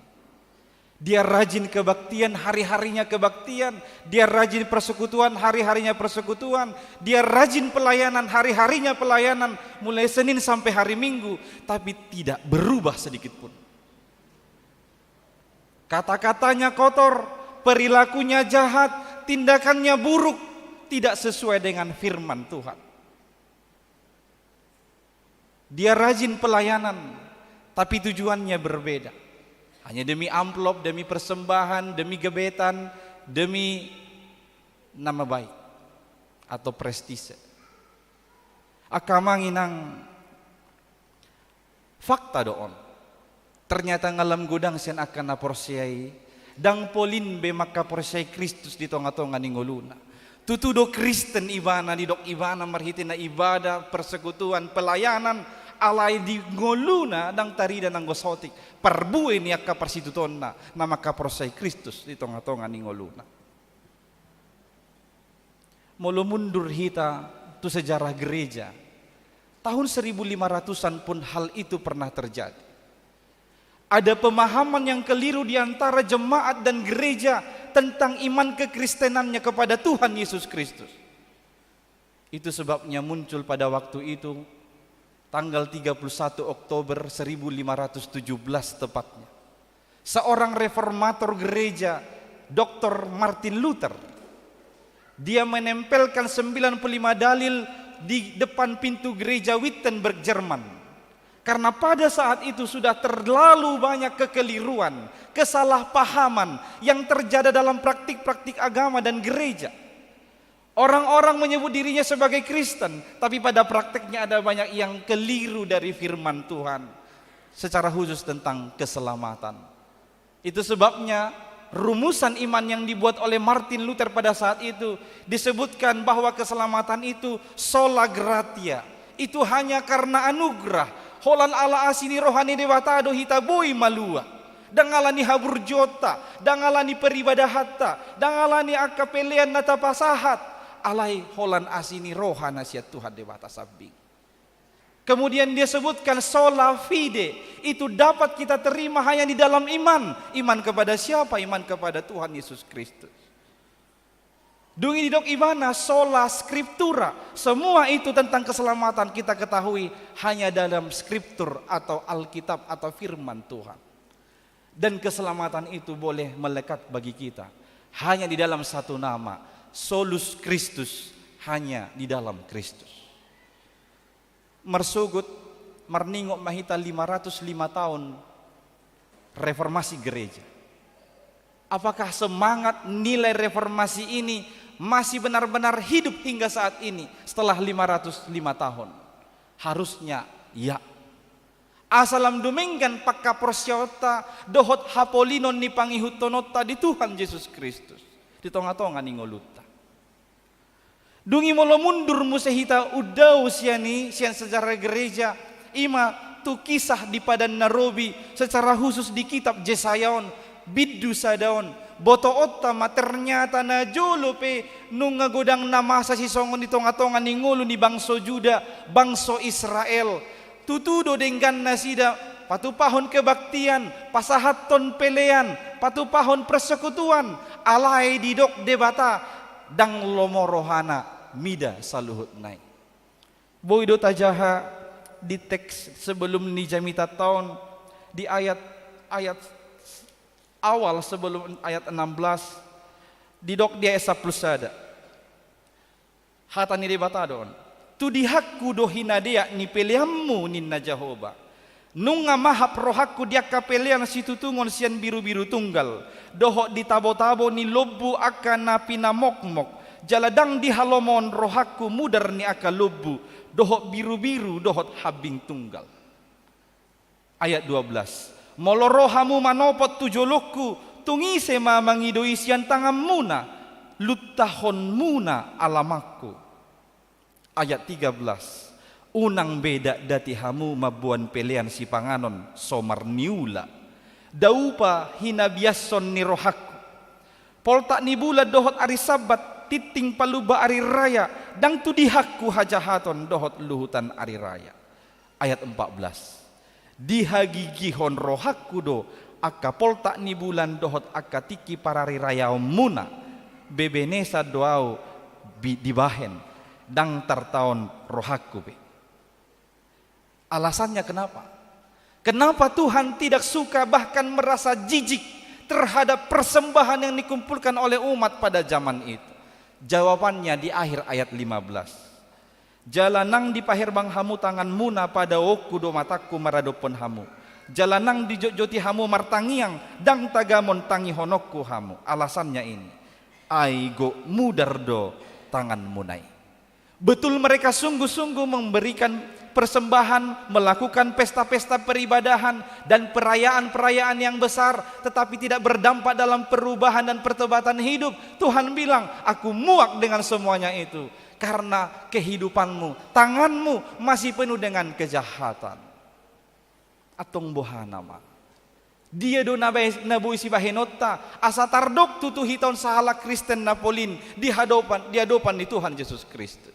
Dia rajin kebaktian, hari-harinya kebaktian. Dia rajin persekutuan, hari-harinya persekutuan. Dia rajin pelayanan, hari-harinya pelayanan, mulai Senin sampai hari Minggu, tapi tidak berubah sedikit pun. Kata-katanya kotor, perilakunya jahat, tindakannya buruk, tidak sesuai dengan firman Tuhan. Dia rajin pelayanan, tapi tujuannya berbeda. Hanya demi amplop, demi persembahan, demi gebetan, demi nama baik atau prestise. Angka amang inang, fakta do on. Ternyata nga lam godang sian angka na porsea i, ndang polin be mangkaporseai Kristus di tonga-tonga ni ngoluna. Tutu do Kristen ibana, didok ibana marhitena ibadah, persekutuan, pelayanan, alai di ngoluna ndang tarida nanggo saotik parbue ni angka parsitutuonna na mangkaporseai Kristus di tonga-tonga ni ngoluna. Molo mundur hita tu sejarah gereja, tahun seribu lima ratusan pun hal itu pernah terjadi. Ada pemahaman yang keliru di antara jemaat dan gereja tentang iman kekristenannya kepada Tuhan Yesus Kristus. Itu sebabnya muncul pada waktu itu, tanggal tiga puluh satu Oktober seribu lima ratus tujuh belas tepatnya, seorang reformator gereja, Doktor Martin Luther. Dia menempelkan sembilan puluh lima dalil di depan pintu gereja Wittenberg, Jerman. Karena pada saat itu sudah terlalu banyak kekeliruan, kesalahpahaman yang terjadi dalam praktik-praktik agama dan gereja. Orang-orang menyebut dirinya sebagai Kristen, tapi pada prakteknya ada banyak yang keliru dari firman Tuhan, secara khusus tentang keselamatan. Itu sebabnya rumusan iman yang dibuat oleh Martin Luther pada saat itu disebutkan bahwa keselamatan itu sola gratia, itu hanya karena anugerah, holan ala asi ni roha ni Debata do hita boi malua. Ndang ala ni haburjuonta, ndang ala ni peribadahanta, ndang ala ni angka pelean na tapasahat, alai holan asi ni roha na sian Tuhan Debata sambing. Kemudian dia sebutkan sola fide, itu dapat kita terima hanya di dalam iman. Iman kepada siapa? Iman kepada Tuhan Yesus Kristus. Dung i didok ibana sola scriptura. Semua itu tentang keselamatan kita ketahui hanya dalam skriptur atau Alkitab atau firman Tuhan. Dan keselamatan itu boleh melekat bagi kita hanya di dalam satu nama, solus Kristus, hanya di dalam Kristus. Marsogot, marningot ma hita lima ratus lima tahun reformasi gereja. Apakah semangat nilai reformasi ini masih benar-benar hidup hingga saat ini setelah lima ratus lima tahun? Harusnya ya. Asa lam dumenggan pangkaporseaonta dohot hapolinon ni pangihuthononta di Tuhan Jesus Kristus di tonga-tonga ni ngolunta. Dung i molo mundur muse hita undau sian i, sian sejarah gereja, i ma tu kisah di Padan na Robi, secara khusus di kitab Jesaya on, bindu sada on, botoonta ma ternyata na jolo pe nunga godang na masa sisongon di tonga-tonga ni ngolu ni bangso Juda, bangso Israel. Tutu do denggan nasida patupahon kebaktian, pasahathon pelean, patupahon persekutuan, alai didok Debata, ndang lomo rohana mida saluhutna i. Boi do tajaha di teks sebelum ni jamitanta on, di ayat, ayat awal sebelum ayat enam belas, didok di ayat sampulu sada. Hata ni Debata do on. Tudihanku do hinadeak ni peleanmu ninna Jahowa. Nunga mahap rohangku di angka pelean situtungon sian birubiru tunggal, dohot di tabotabo ni lombu angka na pinamokmok, jala ndang dihalomohon rohangku mudar ni angka lombu, dohot birubiru, dohot hambing tunggal. Ayat dua belas. Molo ro hamu manopot tu jolongku, tung ise ma mangidoi sian tanganmuna, luntahonmuna alamanku. Ayat tiga belas. Unang be dakdati hamu mamboan pelean sipanganon so marniula, daupa hinabiashon ni rohangku. Poltak ni bulan dohot ari Sabbat, tingting palumba ari raya, ndang tudihangku hajahaton dohot luhutan ari raya. Ayat empat belas. Dihagigihon rohangku do angka poltak ni bulan dohot angka tingki pararirayaonmuna, bebenesan do ahu bi-, dibahen, ndang tartaon rohangku be. Alasannya kenapa? Kenapa Tuhan tidak suka bahkan merasa jijik terhadap persembahan yang dikumpulkan oleh umat pada zaman itu? Jawabannya di akhir ayat lima belas. Jala nang dipaherbang hamu tanganmuna, padaoonku do matangku maradophon hamu. Jala nang dijotjoti hamu martangiang, ndang tagamon tangihononku hamu. Alasannya ini, ai gok mudar do tanganmuna i. Betul, mereka sungguh-sungguh memberikan persembahan, melakukan pesta-pesta peribadahan dan perayaan-perayaan yang besar, tetapi tidak berdampak dalam perubahan dan pertobatan hidup. Tuhan bilang, "Aku muak dengan semuanya itu, karena kehidupanmu, tanganmu masih penuh dengan kejahatan." Antong boha nama? Dia do na bai-, na boi sibahenonta, asa tardok tutu hita on sahalak Kristen na polin di hadopan, di adopan ni Tuhan Jesus Kristus.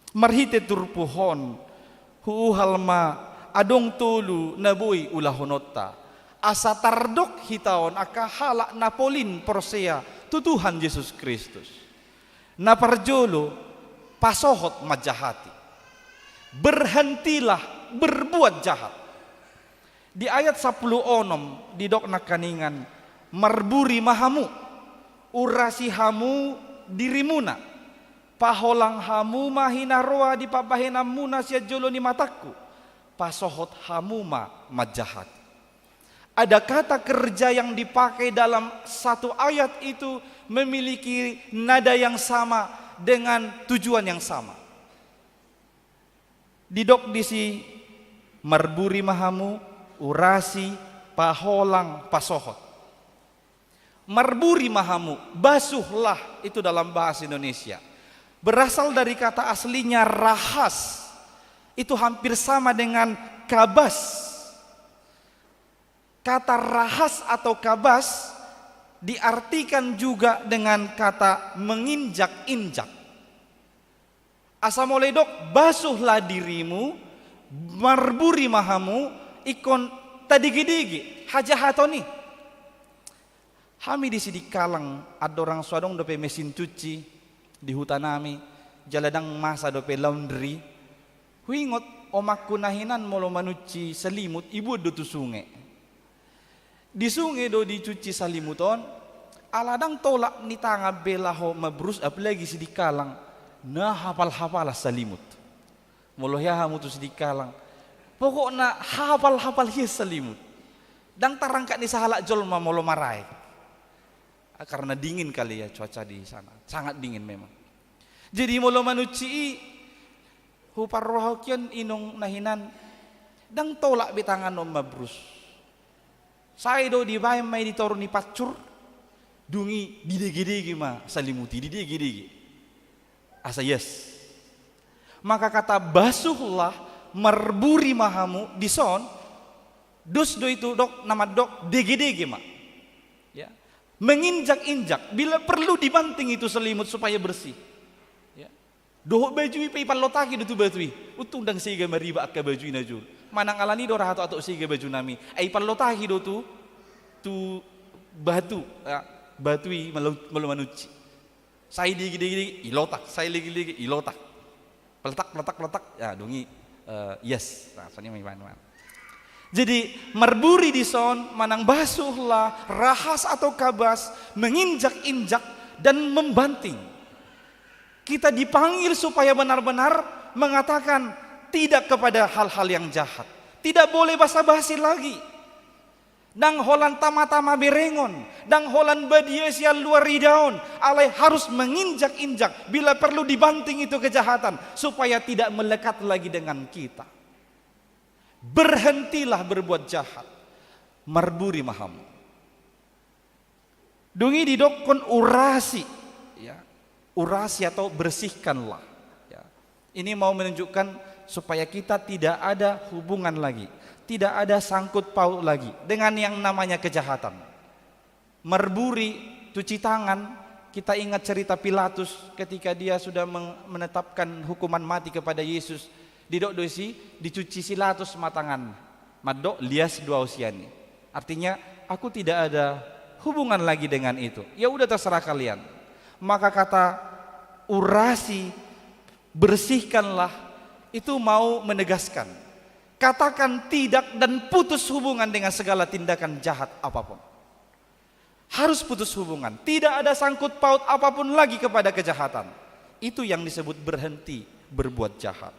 Marhite turpuk on, huuhal ma adong tolu na boi ulahononta, asa tardok hita on angka halak na polin porsea tu Tuhan Jesus Kristus. Na parjolo, pasohot manjahati. Berhentilah berbuat jahat. Di ayat sampulu onom didok nangkaningan, marburi ma hamu, urasi hamu dirimuna, paholang hamu ma hinaroa di pambahenanmuna sian jolo ni matangku, pasohot hamu ma manjahati. Ada kata kerja yang dipakai dalam satu ayat itu memiliki nada yang sama dengan tujuan yang sama. Didok disi, marburi ma hamu, urasi, paholang, pasohot. Marburi ma hamu, basuhlah, itu dalam bahasa Indonesia. Berasal dari kata aslinya rahas, itu hampir sama dengan kabas. Kata rahas atau kabas diartikan juga dengan kata menginjak-injak. Asa molo didok, basuhlah dirimu, marburi ma hamu, ingkon tadegedege hajahaton i. Hami di Sidikalang, andorang so adong dope mesin cuci di hutanami, jala ndang masa dope laundry, huingot omakku na hinan molo manunci salimut, ibuan do tu sunge. Di sunge do dicuci salimut on, ala ndang tolap ni tangan be laho mabrus, apalagi Sidikalang, na hapal-hapalan salimut. Molo hea hamu tu Sidikalang, pokokna hapal-hapal hian salimut. Ndang tarangkat ni sahalak jolma molo maraek. Ah, karena dingin kali ya cuaca di sana. Sangat dingin memang. Jadi molo manunci i, huparrohahon inong na hinan, ndang tolap be tangan on mabrus. Sai do dibaen ma i di toru ni pansur, dung i didegedege ma salimut i, didegedege. Asa ias. Maka kata basuhlah, marburi ma hamu, dison, dos do itu dok, na mandok degedege ma. Ya. Menginjak-injak, bila perlu dibanting itu selimut supaya bersih. Ya. Dohot baju i pe ipallotaki do tu batu i. Untung ndang sega mariba angka baju i na jolo. Manang alani do ra hatop-hatop sega bajunami. Ai ipallotaki do tu, tu batu, ya, batu i molo, molo manunci. Sai degedege, ilotak, sai degedege, ilotak. Peletak, peletak, peletak. Ya, dung i, eh, ias. Nah, songon i ma ibaen. Jadi, marburi dison manang basuhlah, rahas atau kabas, menginjak-injak dan membanting. Kita dipanggil supaya benar-benar mengatakan tidak kepada hal-hal yang jahat. Tidak boleh basa-basi lagi. Ndang holan tama-tama berengon, ndang holan badia sian luar idaon, alai harus menginjak-injak, bila perlu dibanting itu kejahatan, supaya tidak melekat lagi dengan kita. Berhentilah berbuat jahat. Marburi ma hamu. Dung i didokkon urasi, ya. Urasi atau bersihkanlah. Ya. Ini mau menunjukkan supaya kita tidak ada hubungan lagi, tidak ada sangkut paut lagi dengan yang namanya kejahatan. Marburi, cuci tangan, kita ingat cerita Pilatus ketika dia sudah meng-, menetapkan hukuman mati kepada Yesus. Didok do disi, dicuci si Pilatus ma tangan. Mandok lias do au sian i. Artinya, aku tidak ada hubungan lagi dengan itu. Ya udah, terserah kalian. Maka kata urasi, bersihkanlah, itu mau menegaskan. Katakan tidak dan putus hubungan dengan segala tindakan jahat apapun. Harus putus hubungan. Tidak ada sangkut paut apapun lagi kepada kejahatan. Itu yang disebut berhenti berbuat jahat.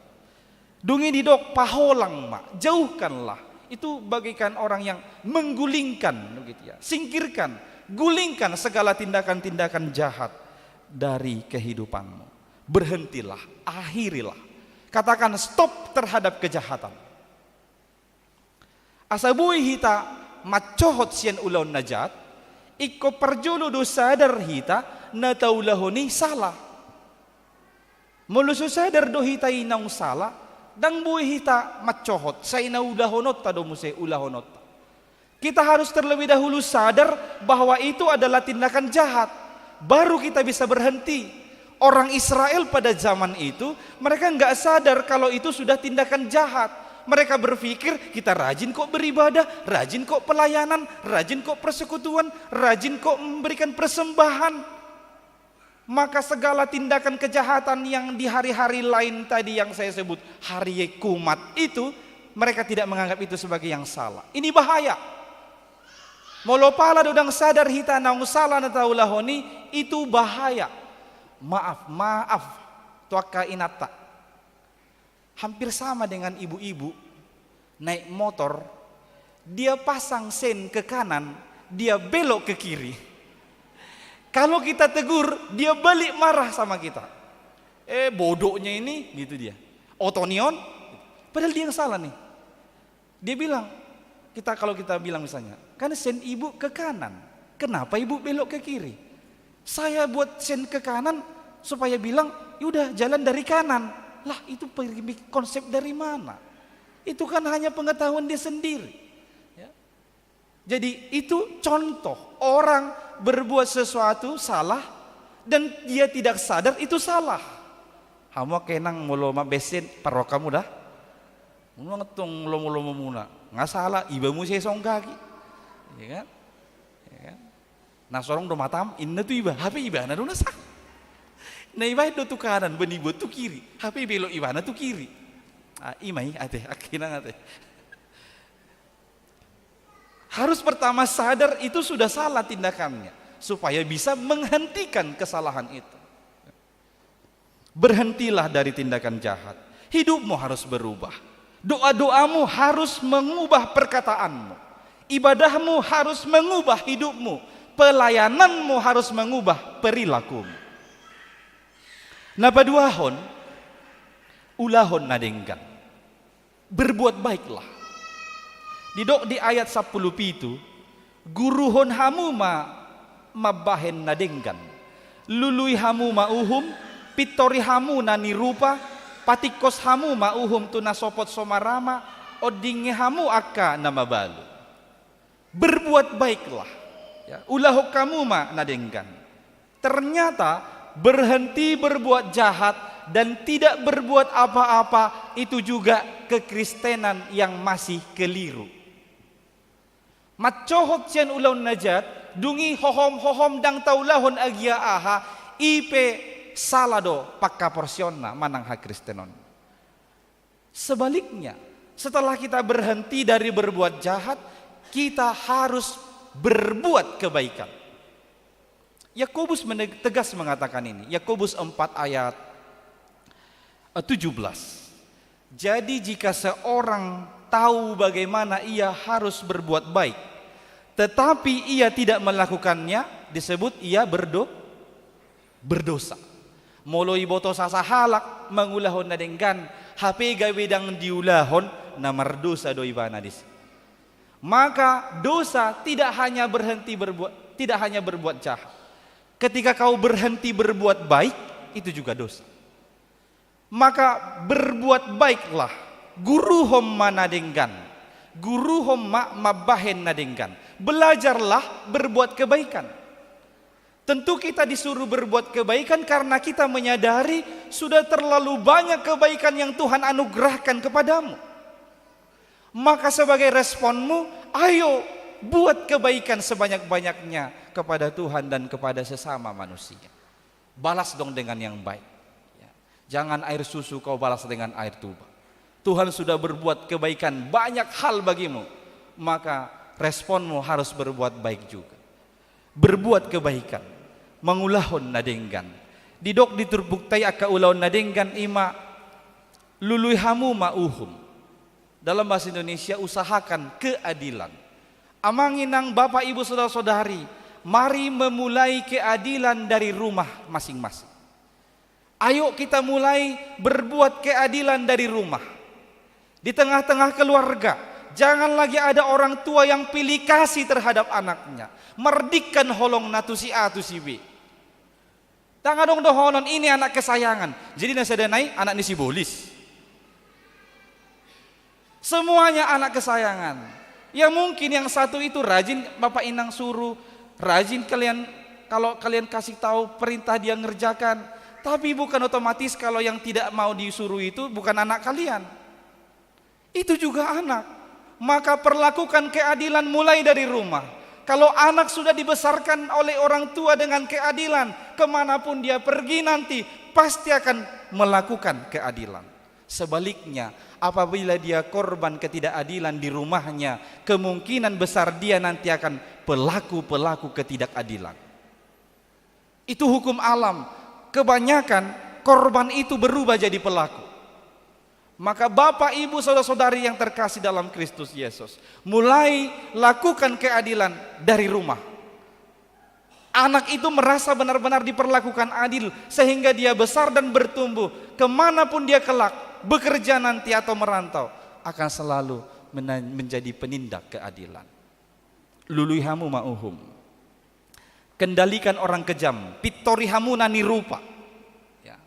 Dung i didok paholang ma, jauhkanlah. Itu bagaikan orang yang menggulingkan, begitu ya. Singkirkan, gulingkan segala tindakan-tindakan jahat dari kehidupanmu. Berhentilah, akhirilah. Katakan stop terhadap kejahatan. Asa boi hita mancohot sian ulaon na jat, ingkon parjolo do sadar hita na taulahon i sala. Molo so sadar do hita i naung sala, ndang boi hita mancohot, sai na ulahononta do muse ulahononta. Kita harus terlebih dahulu sadar bahwa itu adalah tindakan jahat, baru kita bisa berhenti. Orang Israel pada zaman itu, mereka nggak sadar kalau itu sudah tindakan jahat. Mereka berpikir, "Kita rajin kok beribadah, rajin kok pelayanan, rajin kok persekutuan, rajin kok memberikan persembahan." Maka segala tindakan kejahatan yang di hari-hari lain tadi yang saya sebut hari kumat itu, mereka tidak menganggap itu sebagai yang salah. Ini bahaya. Molo pala do ndang sadar hita naung sala na taulahon i, itu bahaya. Maaf, maaf tu angka inanta. Hampir sama dengan ibu-ibu naik motor, dia pasang sen ke kanan, dia belok ke kiri. Kalau kita tegur, dia balik marah sama kita. "Eh, bodohnya ini," gitu dia. "Oto ni on." Padahal dia yang salah nih. Dia bilang, kita, kalau kita bilang misalnya, "Kan sen ibu ke kanan, kenapa ibu belok ke kiri?" "Saya buat sen ke kanan supaya bilang, 'Ya udah, jalan dari kanan.'" Lah, itu per-, konsep dari mana? Itu kan hanya pengetahuan dia sendiri. Ya. Jadi, itu contoh orang berbuat sesuatu salah dan dia tidak sadar itu salah. Hamu angka inang, molo mambaen sen, parrohahon hamu da. Unang tong lomo-lomomuna, nga sala, iba muse songgaki. Ya kan? Ya kan? "Na sorong do matam," inna tu iba, hape ibana do na sala. Na ibaen do tu kanan, baen iba tu kiri, hape ibelok ibana tu kiri. Ah, i ma i, ate, angka inang, ate. Harus pertama sadar itu sudah salah tindakannya, supaya bisa menghentikan kesalahan itu. Berhentilah dari tindakan jahat. Hidupmu harus berubah. Doa-doamu harus mengubah perkataanmu. Ibadahmu harus mengubah hidupmu. Pelayananmu harus mengubah perilakumu. Na paduahon, ulahon na denggan. Berbuat baiklah. Didok di ayat sampulu pitu, "Guruhon hamu ma mambahen na denggan. Lului hamu ma uhum, pintori hamu na nirupa, patingkos hamu ma uhum tu na sopot so marama, ondingi hamu angka na mabalu." Berbuat baiklah. Ya, ulahon hamu ma na denggan. Ternyata berhenti berbuat jahat dan tidak berbuat apa-apa itu juga kekristenan yang masih keliru. Mancohot sian ulaon na jat, dung i hohom-hohom ndang taulahon agia aha, i pe sala do panghaporseaonna manang hakristenon. Sebaliknya, setelah kita berhenti dari berbuat jahat, kita harus berbuat kebaikan. Yakobus mene-, tegas mengatakan ini, Yakobus empat ayat, eh, tujuh belas. Jadi, jika seorang tahu bagaimana ia harus berbuat baik, tetapi ia tidak melakukannya, disebut ia berdo-, berdosa. Molo diboto sasahalak mangulahon na denggan, hape gabe ndang diulahon, na mardosa do ibana disi. Maka dosa tidak hanya berhenti berbuat, tidak hanya berbuat jahat. Ketika kau berhenti berbuat baik, itu juga dosa. Maka berbuat baiklah, guruhon ma na denggan, guruhon ma mambahen na denggan. Belajarlah berbuat kebaikan. Tentu kita disuruh berbuat kebaikan karena kita menyadari sudah terlalu banyak kebaikan yang Tuhan anugerahkan kepadamu. Maka sebagai responmu, ayo buat kebaikan sebanyak-banyaknya kepada Tuhan dan kepada sesama manusia. Balas dong dengan yang baik. Ya. Jangan air susu kau balas dengan air tuba. Tuhan sudah berbuat kebaikan banyak hal bagimu, maka responmu harus berbuat baik juga. Berbuat kebaikan, mangulahon na denggan. Didok di turpukta i angka ulaon na denggan i ma, lului hamu ma uhum. Dalam bahasa Indonesia, usahakan keadilan. Amang inang, bapak ibu, saudara-saudari, mari memulai keadilan dari rumah masing-masing. Ayo kita mulai berbuat keadilan dari rumah. Di tengah-tengah keluarga, jangan lagi ada orang tua yang pilih kasih terhadap anaknya, mardingkan holongna tu si A tu si B. Ndang adong dohonon, ini anak kesayangan. Jadi na sada nai anak ni si Bolis. Semuanya anak kesayangan. Ya mungkin yang satu itu rajin Bapak Inang suruh, rajin kalian, kalau kalian kasih tahu perintah dia ngerjakan. Tapi bukan otomatis kalau yang tidak mau disuruh itu bukan anak kalian. Itu juga anak. Maka perlakukan keadilan mulai dari rumah. Kalau anak sudah dibesarkan oleh orang tua dengan keadilan, kemanapun dia pergi nanti, pasti akan melakukan keadilan. Sebaliknya, apabila dia korban ketidakadilan di rumahnya, kemungkinan besar dia nanti akan pelaku-pelaku ketidakadilan. Itu hukum alam. Kebanyakan korban itu berubah jadi pelaku. Maka Bapak, Ibu, Saudara-saudari yang terkasih dalam Kristus Yesus, mulai lakukan keadilan dari rumah. Anak itu merasa benar-benar diperlakukan adil, sehingga dia besar dan bertumbuh, kemanapun dia kelak, bekerja nanti atau merantau, akan selalu mena-, menjadi penindak keadilan. Lului hamu ma uhum. Kendalikan orang kejam, pintori hamu na nirupa. Ya.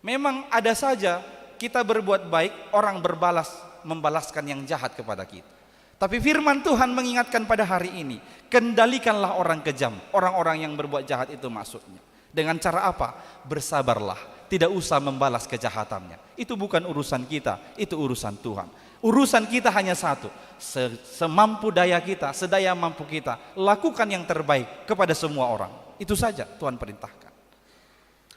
Memang ada saja kita berbuat baik, orang berbalas, membalaskan yang jahat kepada kita. Tapi firman Tuhan mengingatkan pada hari ini, kendalikanlah orang kejam, orang-orang yang berbuat jahat itu maksudnya. Dengan cara apa? Bersabarlah. Tidak usah membalas kejahatannya. Itu bukan urusan kita, itu urusan Tuhan. Urusan kita hanya satu, se-, semampu daya kita, sedaya mampu kita, lakukan yang terbaik kepada semua orang. Itu saja Tuhan perintahkan.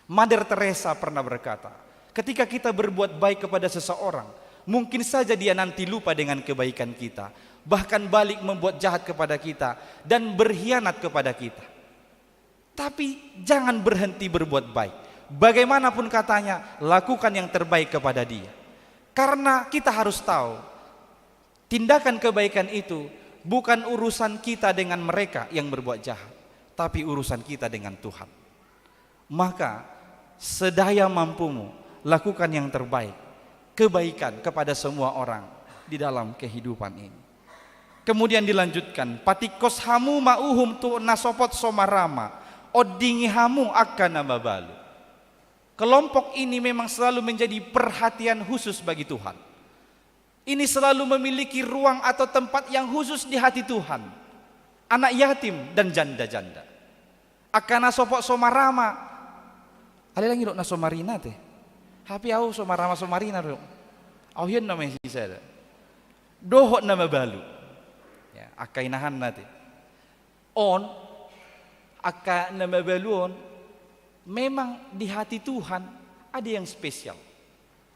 Mother Teresa pernah berkata, ketika kita berbuat baik kepada seseorang, mungkin saja dia nanti lupa dengan kebaikan kita, bahkan balik membuat jahat kepada kita dan berkhianat kepada kita. Tapi jangan berhenti berbuat baik. Bagaimanapun katanya, lakukan yang terbaik kepada dia. Karena kita harus tahu, tindakan kebaikan itu bukan urusan kita dengan mereka yang berbuat jahat, tapi urusan kita dengan Tuhan. Maka, sedaya mampumu, lakukan yang terbaik, kebaikan kepada semua orang di dalam kehidupan ini. Kemudian dilanjutkan, patingkos hamu ma uhum tu na sopot so marama, ondingi hamu angka na mabalu. Kelompok ini memang selalu menjadi perhatian khusus bagi Tuhan. Ini selalu memiliki ruang atau tempat yang khusus di hati Tuhan. Anak yatim dan janda-janda. Angka na sopot so marama. Alai lagi dok na so marina te. Hape au so marama so marina dok. Au hian nama sisa da. Dohot na mabalu. Ya, angka inahanna te. On, angka na mabalu on, memang di hati Tuhan ada yang spesial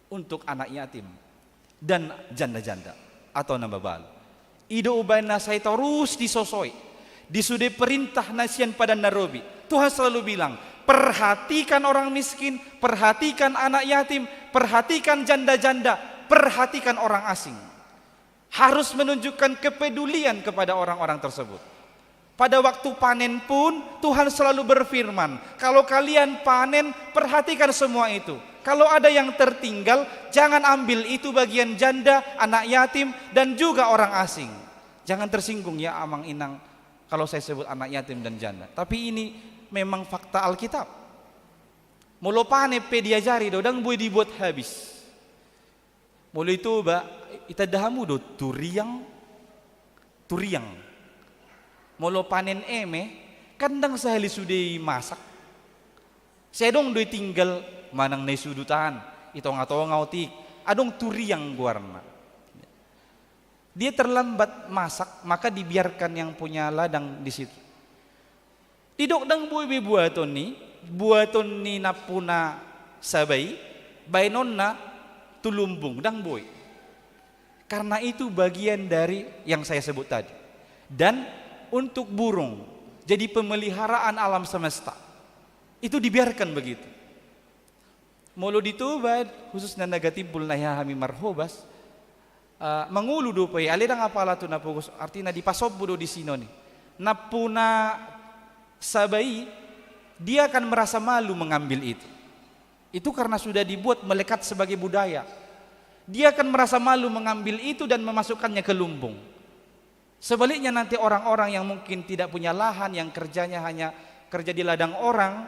untuk anak yatim dan janda-janda atau na mabalu. I do umbahen na sai torus disosoi, di sude perintah na sian Padan na Robi, Tuhan selalu bilang, perhatikan orang miskin, perhatikan anak yatim, perhatikan janda-janda, perhatikan orang asing. Harus menunjukkan kepedulian kepada orang-orang tersebut. Pada waktu panen pun, Tuhan selalu berfirman, "Kalau kalian panen, perhatikan semua itu. Kalau ada yang tertinggal, jangan ambil itu bagian janda, anak yatim, dan juga orang asing." Jangan tersinggung ya, Amang Inang, kalau saya sebut anak yatim dan janda. Tapi ini memang fakta Alkitab. Molo panen pe diajari do, ndang boi dibuat habis. Molo i Toba, itanda hamu do tu riang, tu riang. Molo panen eme, kan ndang sahali sude i masak. Sai adong do i tinggal, manang na i sudutan, i tonga-tonga otik, adong tu riang goarna. Dia terlambat masak, maka dibiarkan yang punya ladang di situ. Didok ndang boi be buaton ni, buaton ni nampuna saba i, baenonna tu lumbung, ndang boi. Karena itu bagian dari yang saya sebut tadi. Dan untuk burung, jadi pemeliharaan alam semesta. Itu dibiarkan begitu. Molo di Toba, khususna na gatimpul na hea hami marhobas, eh, mangolu dope i, alai ndang apala tu na pogos, artina dipasombu do di sinon i. Nampuna saba i, dia akan merasa malu mengambil itu. Itu karena sudah dibuat melekat sebagai budaya. Dia akan merasa malu mengambil itu dan memasukkannya ke lumbung. Sebaliknya, nanti orang-orang yang mungkin tidak punya lahan, yang kerjanya hanya kerja di ladang orang,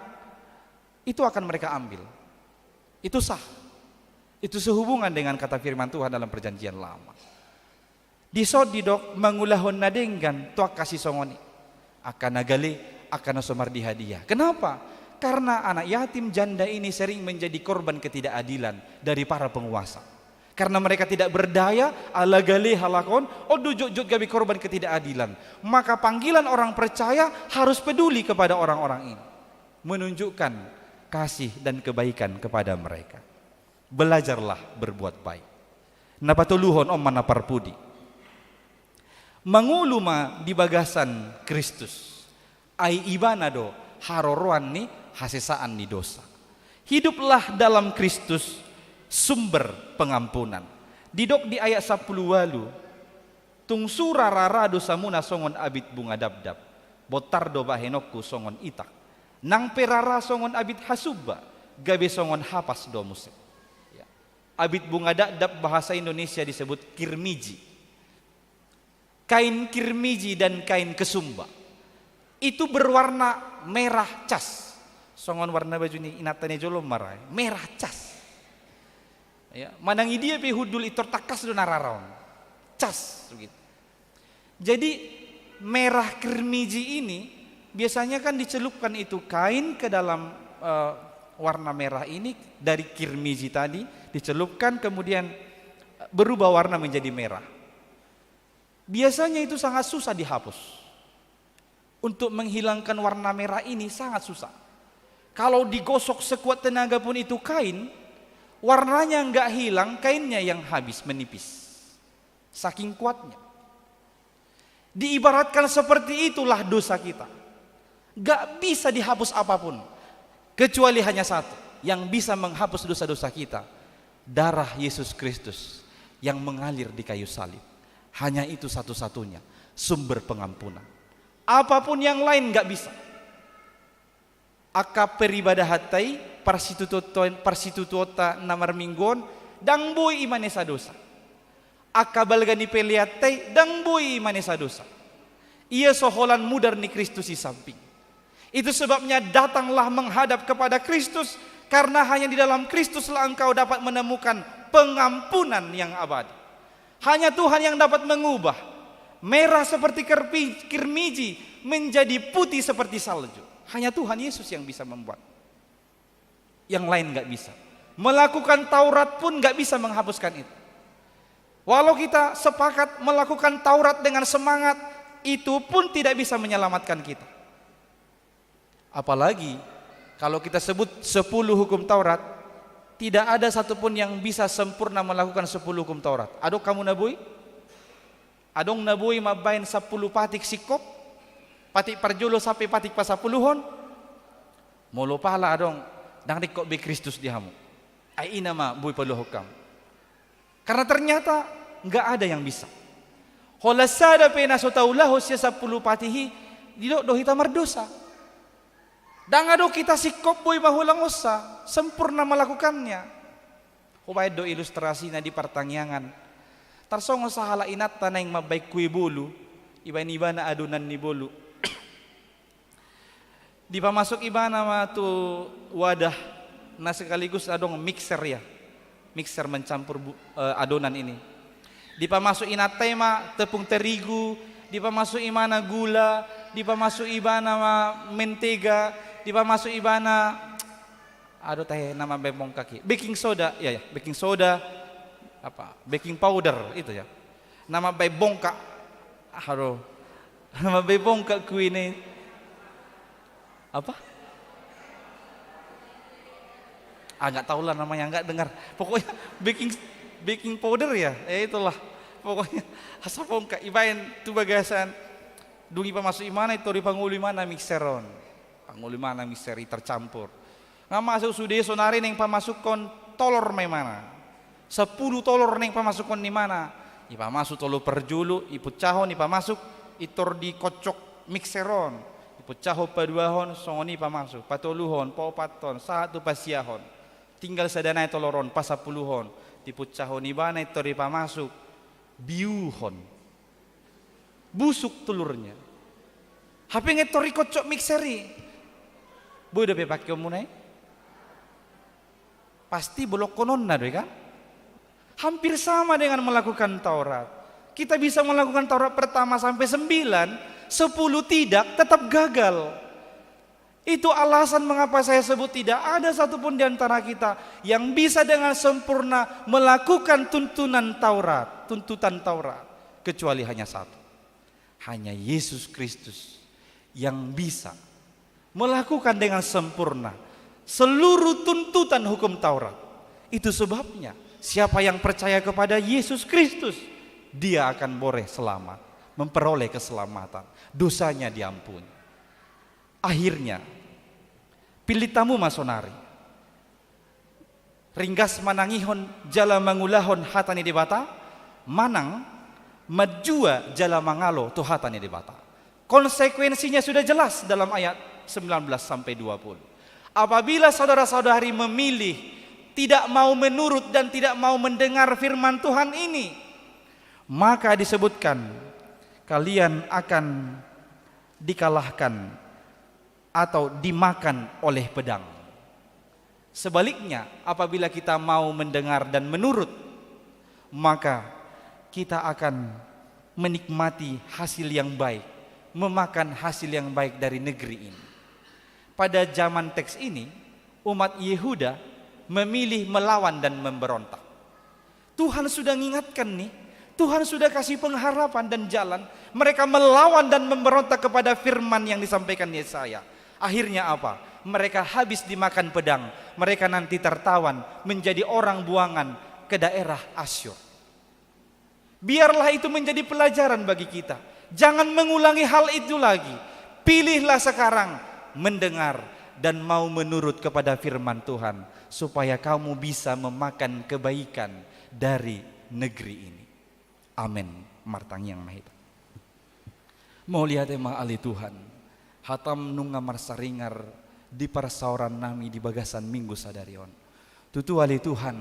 itu akan mereka ambil. Itu sah. Itu sehubungan dengan kata firman Tuhan dalam Perjanjian Lama. Dison didok mangulahon na denggan tu angka sisongon i, angka na gale, angka na so mardia-dia. Kenapa? Karena anak yatim janda ini sering menjadi korban ketidakadilan dari para penguasa. Karena mereka tidak berdaya, ala gale halak on, on do jotjot gabe korban ketidakadilan. Maka panggilan orang percaya harus peduli kepada orang-orang ini, menunjukkan kasih dan kebaikan kepada mereka. Belajarlah berbuat baik. Na patoluhon, on ma na parpudi. Mangolu ma di bagasan Kristus. Ai Ibana do haroroan ni hasesaan ni dosa. Hiduplah dalam Kristus, sumber pengampunan. Didok di ayat sampulu ualu, "Tung sura rara dosamuna songon abit bunga dabdab, bontar do bahenonku songon itak. Nang pe rara songon abit hasumba, gabe songon hapas do muse." Ya. Abit bunga dabdab bahasa Indonesia disebut kirmiji. Kain kirmiji dan kain kesumba itu berwarna merah cas. Songon warna baju ni inanta ni jolom marai, merah cas. Ya, manang i dia pe hundul, intor tangkas do na rara on. Cas, begitu. Jadi, merah kirmiji ini biasanya kan dicelupkan itu kain ke dalam, eh, warna merah ini, dari kirmiji tadi dicelupkan, kemudian berubah warna menjadi merah. Biasanya itu sangat susah dihapus. Untuk menghilangkan warna merah ini sangat susah. Kalau digosok sekuat tenaga pun itu kain, warnanya nggak hilang, kainnya yang habis, menipis. Saking kuatnya. Diibaratkan seperti itulah dosa kita. Gak bisa dihapus apapun. Kecuali hanya satu yang bisa menghapus dosa-dosa kita. Darah Yesus Kristus yang mengalir di kayu salib. Hanya itu satu-satunya sumber pengampunan. Apapun yang lain gak bisa. Angka peribadahanta i, parsitutuonta, parsitutuonta na marminggu on, ndang boi i manesa dosa. Angka balga ni peleanta i, ndang boi i manesa dosa. Ia so holan mudar ni Kristus i samping. Itu sebabnya datanglah menghadap kepada Kristus, karena hanya di dalam Kristuslah engkau dapat menemukan pengampunan yang abadi. Hanya Tuhan yang dapat mengubah merah seperti kerpi-, kirmiji menjadi putih seperti salju. Hanya Tuhan Yesus yang bisa membuat. Yang lain nggak bisa. Melakukan Taurat pun nggak bisa menghapuskan itu. Walau kita sepakat melakukan Taurat dengan semangat, itu pun tidak bisa menyelamatkan kita. Apalagi kalau kita sebut sepuluh hukum Taurat, tidak ada satupun yang bisa sempurna melakukan sepuluh hukum Taurat. Adong hamu na boi? Adong na boi mambaen sampulu patik singkop, patik parjolo sampe patik pasampuluhon? Molo pala adong, ndang ringkot be Kristus di hamu. Ai i nama boi paluahon hamu. Karena ternyata nggak ada yang bisa. Holan sada pe na so taulahon sian sampulu patih i, didok do hita mardosa. Ndang adong hita singkop boi mangulahonsa, sempurna melakukannya. Hubaen do ilustrasina di partangiangan. Tarsongon sahalak inanta naeng mambaen kue bolu, dibaen ibana adonan ni bolu. Dipamasuk ibana ma tu wadah na sekaligus adong mixer, ya. Mixer mencampur bu-, eh, adonan ini. Dipamasuk inanta i ma tepung terigu, dipamasuk ibana gula, dipamasuk ibana ma mentega, dipamasuk ibana, aduh, tahe, na mambaen bongkak i. Baking soda, ya, ya, baking soda, apa, baking powder itu, ya. Na mambaen bongkak. Aduh. Na mambaen bongkak kue ni. Apa? Ah, nggak tahu lah namanya, nggak dengar. Pokoknya baking, baking powder, ya? Eh, itulah. Pokoknya asa bongkak, dibaen tu bagasan. Dung dipamasuk ibana, ditorus dipangolu ibana mixer on. Pangolu ibana mixer i, tercampur. Nga masuk sude, sonari naeng pamasukkon tolor ma ibana. Sampulu tolor naeng pamasukkon ni ibana. Dipamasuk tolu parjolo, dipuncahon, dipamasuk, ditorus dikocok mixer on. Dipuncahon paduahon, songon i pamasuk, patoluhon, paopathon, sahat tu pasiahon. Tinggal sada nai tolor on, pasampuluhon. Dipuncahon ibana, ditorus dipamasuk, biuhon. Busuk telurnya. Hape nga torus dikocok mixer i. Boi dope pakeonmuna i? Pasti bolongkononna do i, kan? Hampir sama dengan melakukan Taurat. Kita bisa melakukan Taurat pertama sampai sembilan, sepuluh tidak, tetap gagal. Itu alasan mengapa saya sebut tidak ada satupun di antara kita yang bisa dengan sempurna melakukan tuntunan Taurat, tuntutan Taurat, kecuali hanya satu. Hanya Yesus Kristus yang bisa melakukan dengan sempurna seluruh tuntutan hukum Taurat. Itu sebabnya, siapa yang percaya kepada Yesus Kristus, dia akan boleh selamat, memperoleh keselamatan, dosanya diampuni. Akhirnya, pillit hamu ma sonari. Ringgas manangihon jala mangulahon hata ni Debata, manang manjua jala mangalo tu hata ni Debata. Konsekuensinya sudah jelas dalam ayat sembilan belas sampai dua puluh. Apabila saudara-saudari memilih tidak mau menurut dan tidak mau mendengar firman Tuhan ini, maka disebutkan, kalian akan dikalahkan atau dimakan oleh pedang. Sebaliknya, apabila kita mau mendengar dan menurut, maka kita akan menikmati hasil yang baik, memakan hasil yang baik dari negeri ini. Pada zaman teks ini, umat Yehuda memilih melawan dan memberontak. Tuhan sudah ngingatkan nih, Tuhan sudah kasih pengharapan dan jalan. Mereka melawan dan memberontak kepada firman yang disampaikan Yesaya. Akhirnya apa? Mereka habis dimakan pedang. Mereka nanti tertawan menjadi orang buangan ke daerah Asyur. Biarlah itu menjadi pelajaran bagi kita. Jangan mengulangi hal itu lagi. Pilihlah sekarang mendengar dan mau menurut kepada firman Tuhan, supaya kamu bisa memakan kebaikan dari negeri ini. Amen. Martangiang ma hita. Mauliate ma ale Tuhan, hatam nunga marsaringar di parsaoran nami di bagasan Minggu sadari on. Tutu ale Tuhan,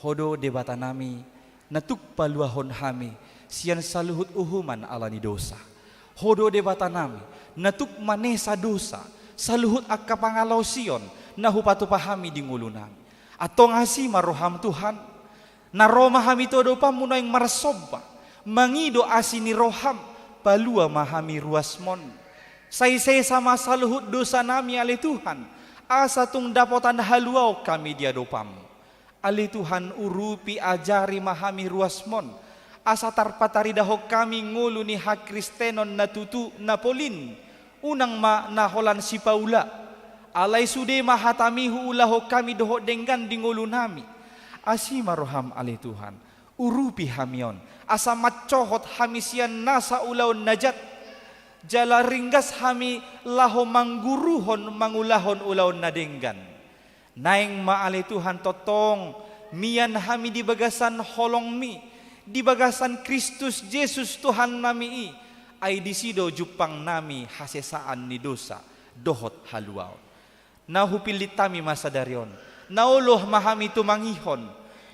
Ho do Debata nami, na tuk paluahon hami sian saluhut uhuman ala ni dosa. Ho do Debata nami, na tuk manesa dosa saluhut angka pangalaosion na hupatupa hami di ngolu nami. Antong asi ma roham Tuhan, na ro ma hami tu adopanmu naeng marsomba, mangido asi ni roham, palua ma hami ruasmon. Sai sesa ma saluhut dosa nami ale Tuhan, asa tung dapotan haluaon hami di adopanmu. Ale Tuhan, urupi, ajari ma hami ruasmon, asa tarpataridahon hami ngolu ni hakristenon na tutu na polin, unang ma na holan sipaula. Alai sude ma hatami huulahon hami dohot denggan di ngolu nami. Asi ma roham ale Tuhan, urupi hami on, asa mancohot hami sian nasa ulaon na jat, jala ringgas hami laho mangguruhon mangulahon ulaon na denggan. Naeng ma ale Tuhan tongtong mian hami di bagasan holongmi, di bagasan Kristus Jesus Tuhannami i, ai disi do jumpangnami hasesaan ni dosa dohot haluaon. Na hupillit hami ma sadari on, na olo ma hami tumangihon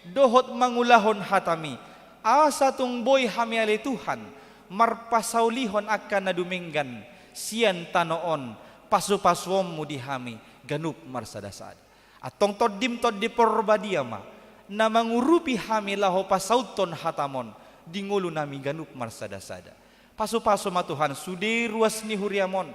dohot mangulahon hatami, asa tung boi hami ale Tuhan marpasaulihon angka na dumenggan sian tano on pasupasuonmu di hami ganup marsadasada. Antong Tondim Tondi Porbadia ma na mangurupi hami laho pasauthon hatam on di ngolunami ganup marsadasada. Pasupasu ma Tuhan sude ruas ni huriam on,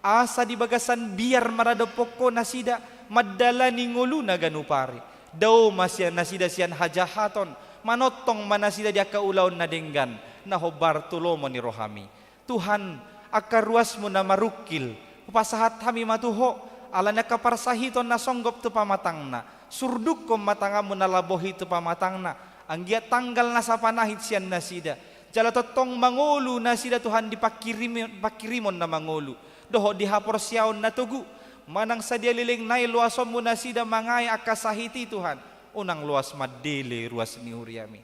asa di bagasan biar maradophon Ho nasida mandalani ngoluna ganup ari. Dao ma sian nasida sian hajahaton, manongtong ma nasida di angka ulaon na denggan na hombar tu lomo ni rohami. Tuhan, angka ruasmu na marungkil, hupasahat hami ma tu Ho, ala ni angka parsahiton na songgop tu pamatangna, surdukkon ma tanganmu na labohi tu pamatangna, anggiat tanggal na sapanahit sian nasida, jala tongtong mangolu nasida Tuhan di pangkirim-, pangkirimon na mangolu, dohot di haporseaon na togu, manang sadia leleng nai loasonmu nasida mangae angka sahit i Tuhan, unang loas mandele ruas ni huriami.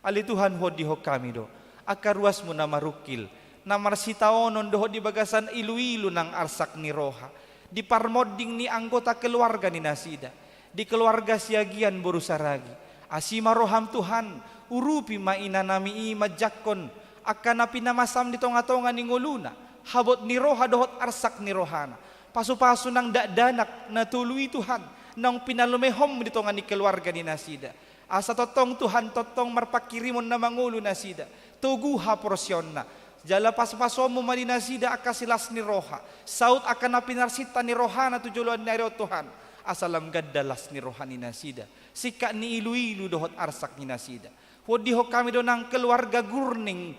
Ale Tuhan, huondihon hami do angka ruasmu na marungkil, na marsitaonon dohot di bagasan iluilu nang arsak ni roha, di parmonding ni anggota keluarga ni nasida, di keluarga Siagian boru Saragi. Asi ma roham Tuhan, urupi ma inanami i manjangkon angka na pinamasam di tongatonga ni ngoluna, habot ni roha dohot arsak ni rohana. Pasupasu nang dakdanak na tolu i Tuhan, naung pinalumehonmu di tonga ni keluarga ni nasida. Asa tongtong Tuhan, tongtong marpangkirimon na mangolu nasida, togu haporseaonna. Jala pasupasuonmu ma di nasida angka silas ni roha, saut angka na pinarsinta ni rohana tu joloan ni ari on Tuhan, asa lam ganda las ni roha ni nasida, singkat ni iluilu dohot arsak ni nasida. Huondihon hami do nang keluarga Gurning,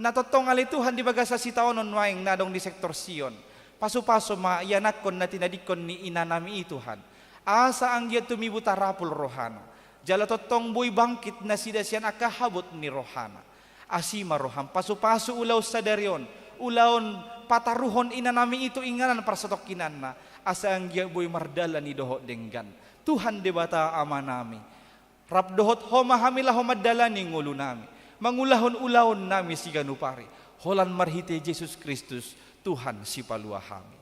na tongtong ale Tuhan di bagasan sitaonon nuaeng na adong di sektor Sion. Pasupasu ma ianakkon na tinadingkon ni inanami i Tuhan, asa anggiat tumibu tarapul rohana, jala tongtong boi bangkit nasida sian angka habot ni rohana. Asi ma roham, pasupasu ulaon sadari on, ulaon pataruhon inanami i tu inganan parsatongkinanna, asa anggiat boi mardalan i dohot denggan. Tuhan Debata Amanami, rap dohot Ho ma hami laho mandalani ngolunami, mangulahon ulaonnami siganup ari, holan marhite Jesus Kristus, Tuhan Sipalua hami.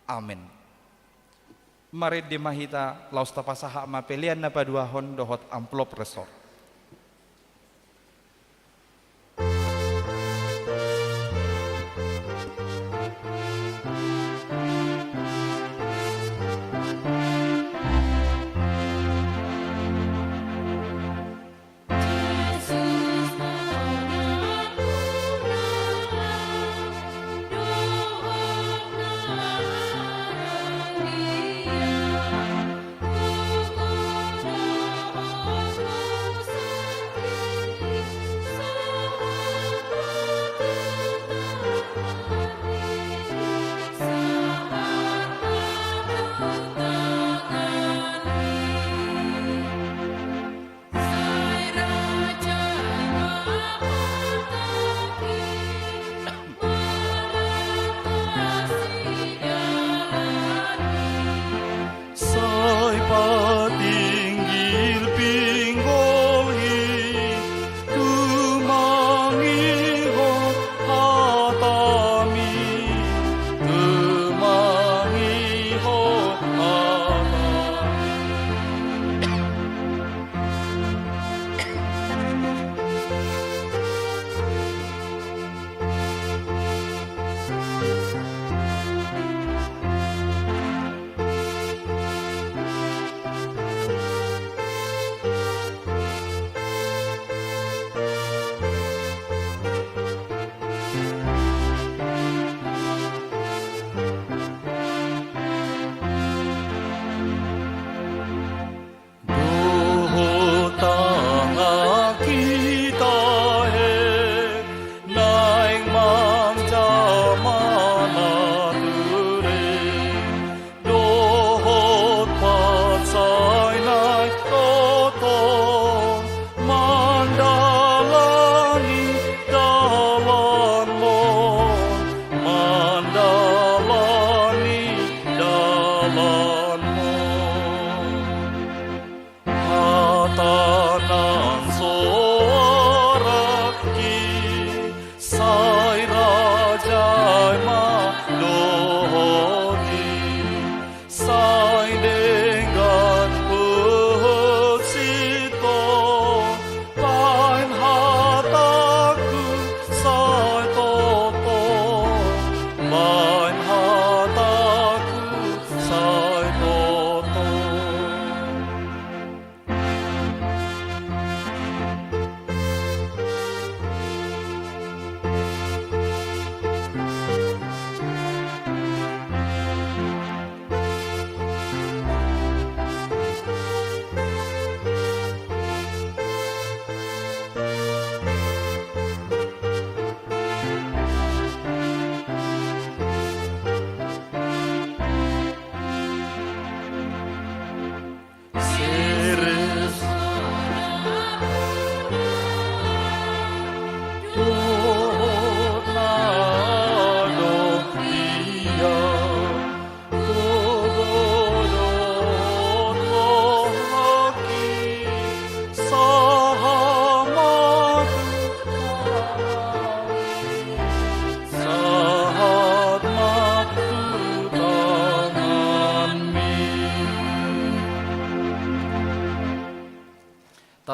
Amen. Marende ma hita, laos tapasahat ma pelean na paduahon dohot amplop resor.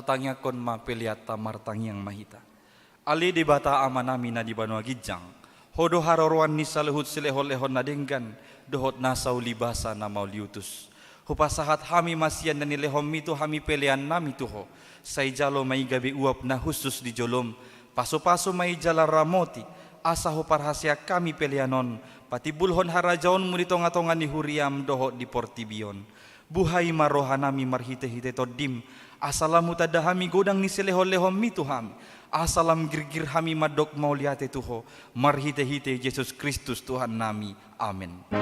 Tangiangkon ma peleanta. Martangiang ma hita. Ale Debata Amanami na di banua ginjang, Ho do haroroan ni saluhut silehonlehon na denggan dohot nasa ulibasa na mauliutus. Hupasahat hami ma sian na nilehonMi tu hami peleannami tu Ho. Sai jalo ma i gabe uap na hushus di joloM. Pasupasu ma i jala ramoti, asa huparhaseang hami pelean on patimbulhon harajaonMu di tongatonga ni huriaM dohot di portibi on. Buhai ma rohanami marhitehite TondiM, asa lam hutanda hami godang ni silehonlehonMi tu hami, asa lam girgir hami mandok mauliate tu Ho, marhitehite Jesus Kristus Tuhannami. Amen.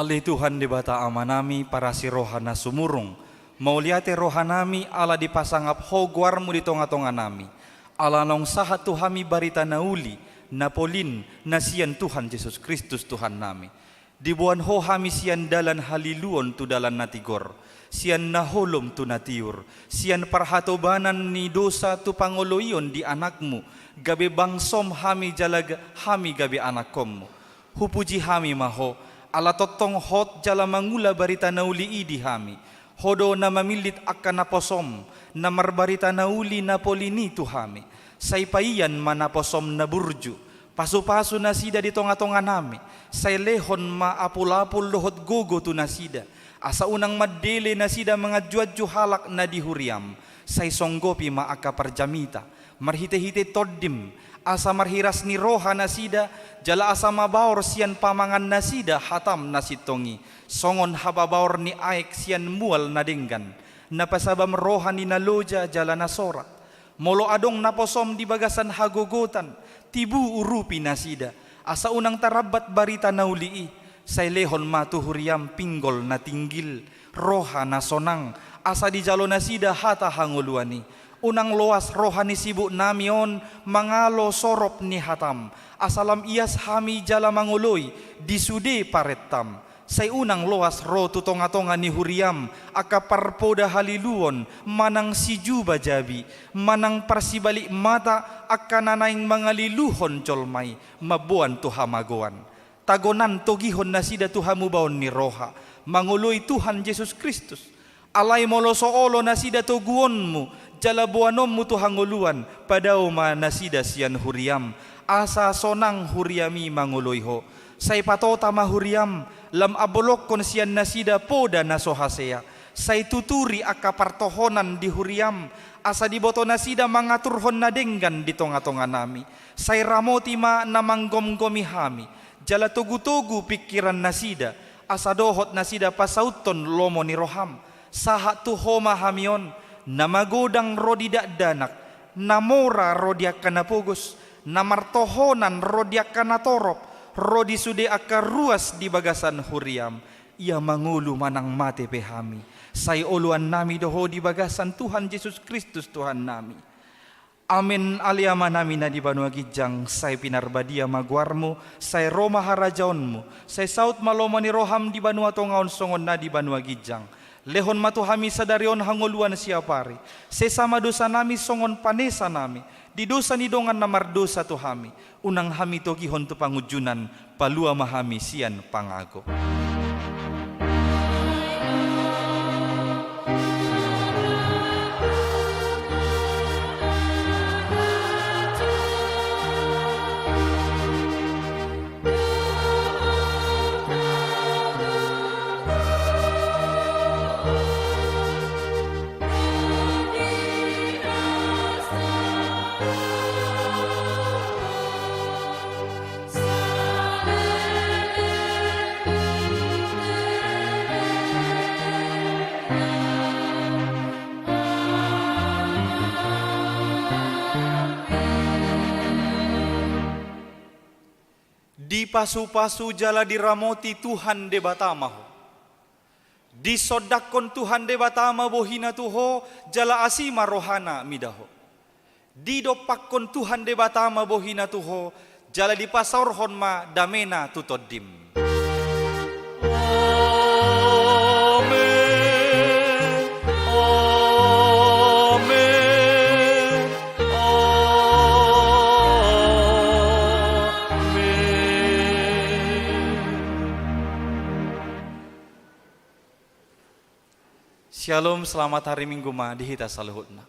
Ale Tuhan Debata Amanami, parasi roha na sumurung, mauliate rohanami ala dipasangap Ho goarMu di tongatonganami. Ala naung sahat tu hami barita na uli, na polin, na sian Tuhan Jesus Kristus Tuhannami. Diboan Ho hami sian dalan haliluon tu dalan na tigor, sian na holom tu na tiur, sian parhatobanan ni dosa tu pangoloion di AnakMu, gabe bangsoM hami jala ga-, hami gabe anakkonMu. Hupuji hami ma Ho, ala tongtong hot jala mangula barita na uli i di hami. Ho do na mamillit angka naposoM, na marbarita na uli na polin i tu hami. Sai paian ma naposoM na burju, pasupasu nasida di tongatonganami, sai lehon ma apulapul dohot gogo tu nasida, asa unang mandele nasida manganjuanju halak na di huriaM, sai songgopi ma angka parjamita, marhitehite TondiM, asa marhiras ni roha nasida, jala asa mabaor sian pamangan nasida hataM na sintong i, songon hababaor ni aek sian mual na denggan, na pasabam roha ni na loja jala na sorat. Molo adong naposoM di bagasan hagogotan, tibu urupi nasida, asa unang tarambat barita na uli i, sai lehon ma tu huriaM pinggol na tinggil, roha na sonang, asa dijalo nasida hata hangoluan i. Unang loas roha ni sibuknami on mangalo sorop ni hataM, asa lam ias hami jala mangoloi di sude parentaM. Sai unang loas ro tu tongatonga ni huriaM angka parpoda haliluon manang sijuba jabi, manang parsibalik mata angka na naeng mangaliluhon jolma i mamboan tu hamagoan. Tagonan togihon nasida tu hamubaon ni roha, mangoloi Tuhan Jesus Kristus. Alai molo so olo nasida toguonMu, jala boanonMu tu hangoluan, padao ma nasida sian huriaM, asa sonang huriaMi mangoloi Ho. Sai patota ma huriaM, lam ambolongkon sian nasida poda na so hasea. Sai tuturi angka partohonan di huriaM, asa diboto nasida mangaturhon na denggan di tongatonganami. Sai ramoti ma na manggomgomi hami, jala togutogu pingkiran nasida, asa dohot nasida pasauthon lomo ni rohaM. Sahat tu Ho ma hami on, na magodang ro di dakdanak, na mora ro di angka na pogos, na martohonan ro di angka na torop, ro di sude angka ruas di bagasan huriaM. Ia mangolu manang mate pe hami, sai oloannami do Ho di bagasan Tuhan Jesus Kristus Tuhannami. Amen. Ale Amanami na di banua ginjang, sai pinarbadia ma goarMu, sai ro ma harajaonMu, sai saut ma lomo ni rohaM di banua tonga on songon na di banua ginjang. Lehon ma tu hami sadari on hangoluan siapari. Sesa ma dosanami songon panesanami di dosa ni dongan na mardosa tu hami. Unang hami togihon tu pangunjunan, palua ma hami sian pangago. Dipasupasu jala diramoti Tuhan Debata ma ho. Disondangkon Tuhan Debata ma bohina tu ho, jala asi ma rohana mida ho. Didompakkon Tuhan Debata ma bohina tu ho, jala dipasaorhon ma damena tu tondim. Amen. Amen. Amen. Syalom, selamat hari Minggu ma di hita saluhutna.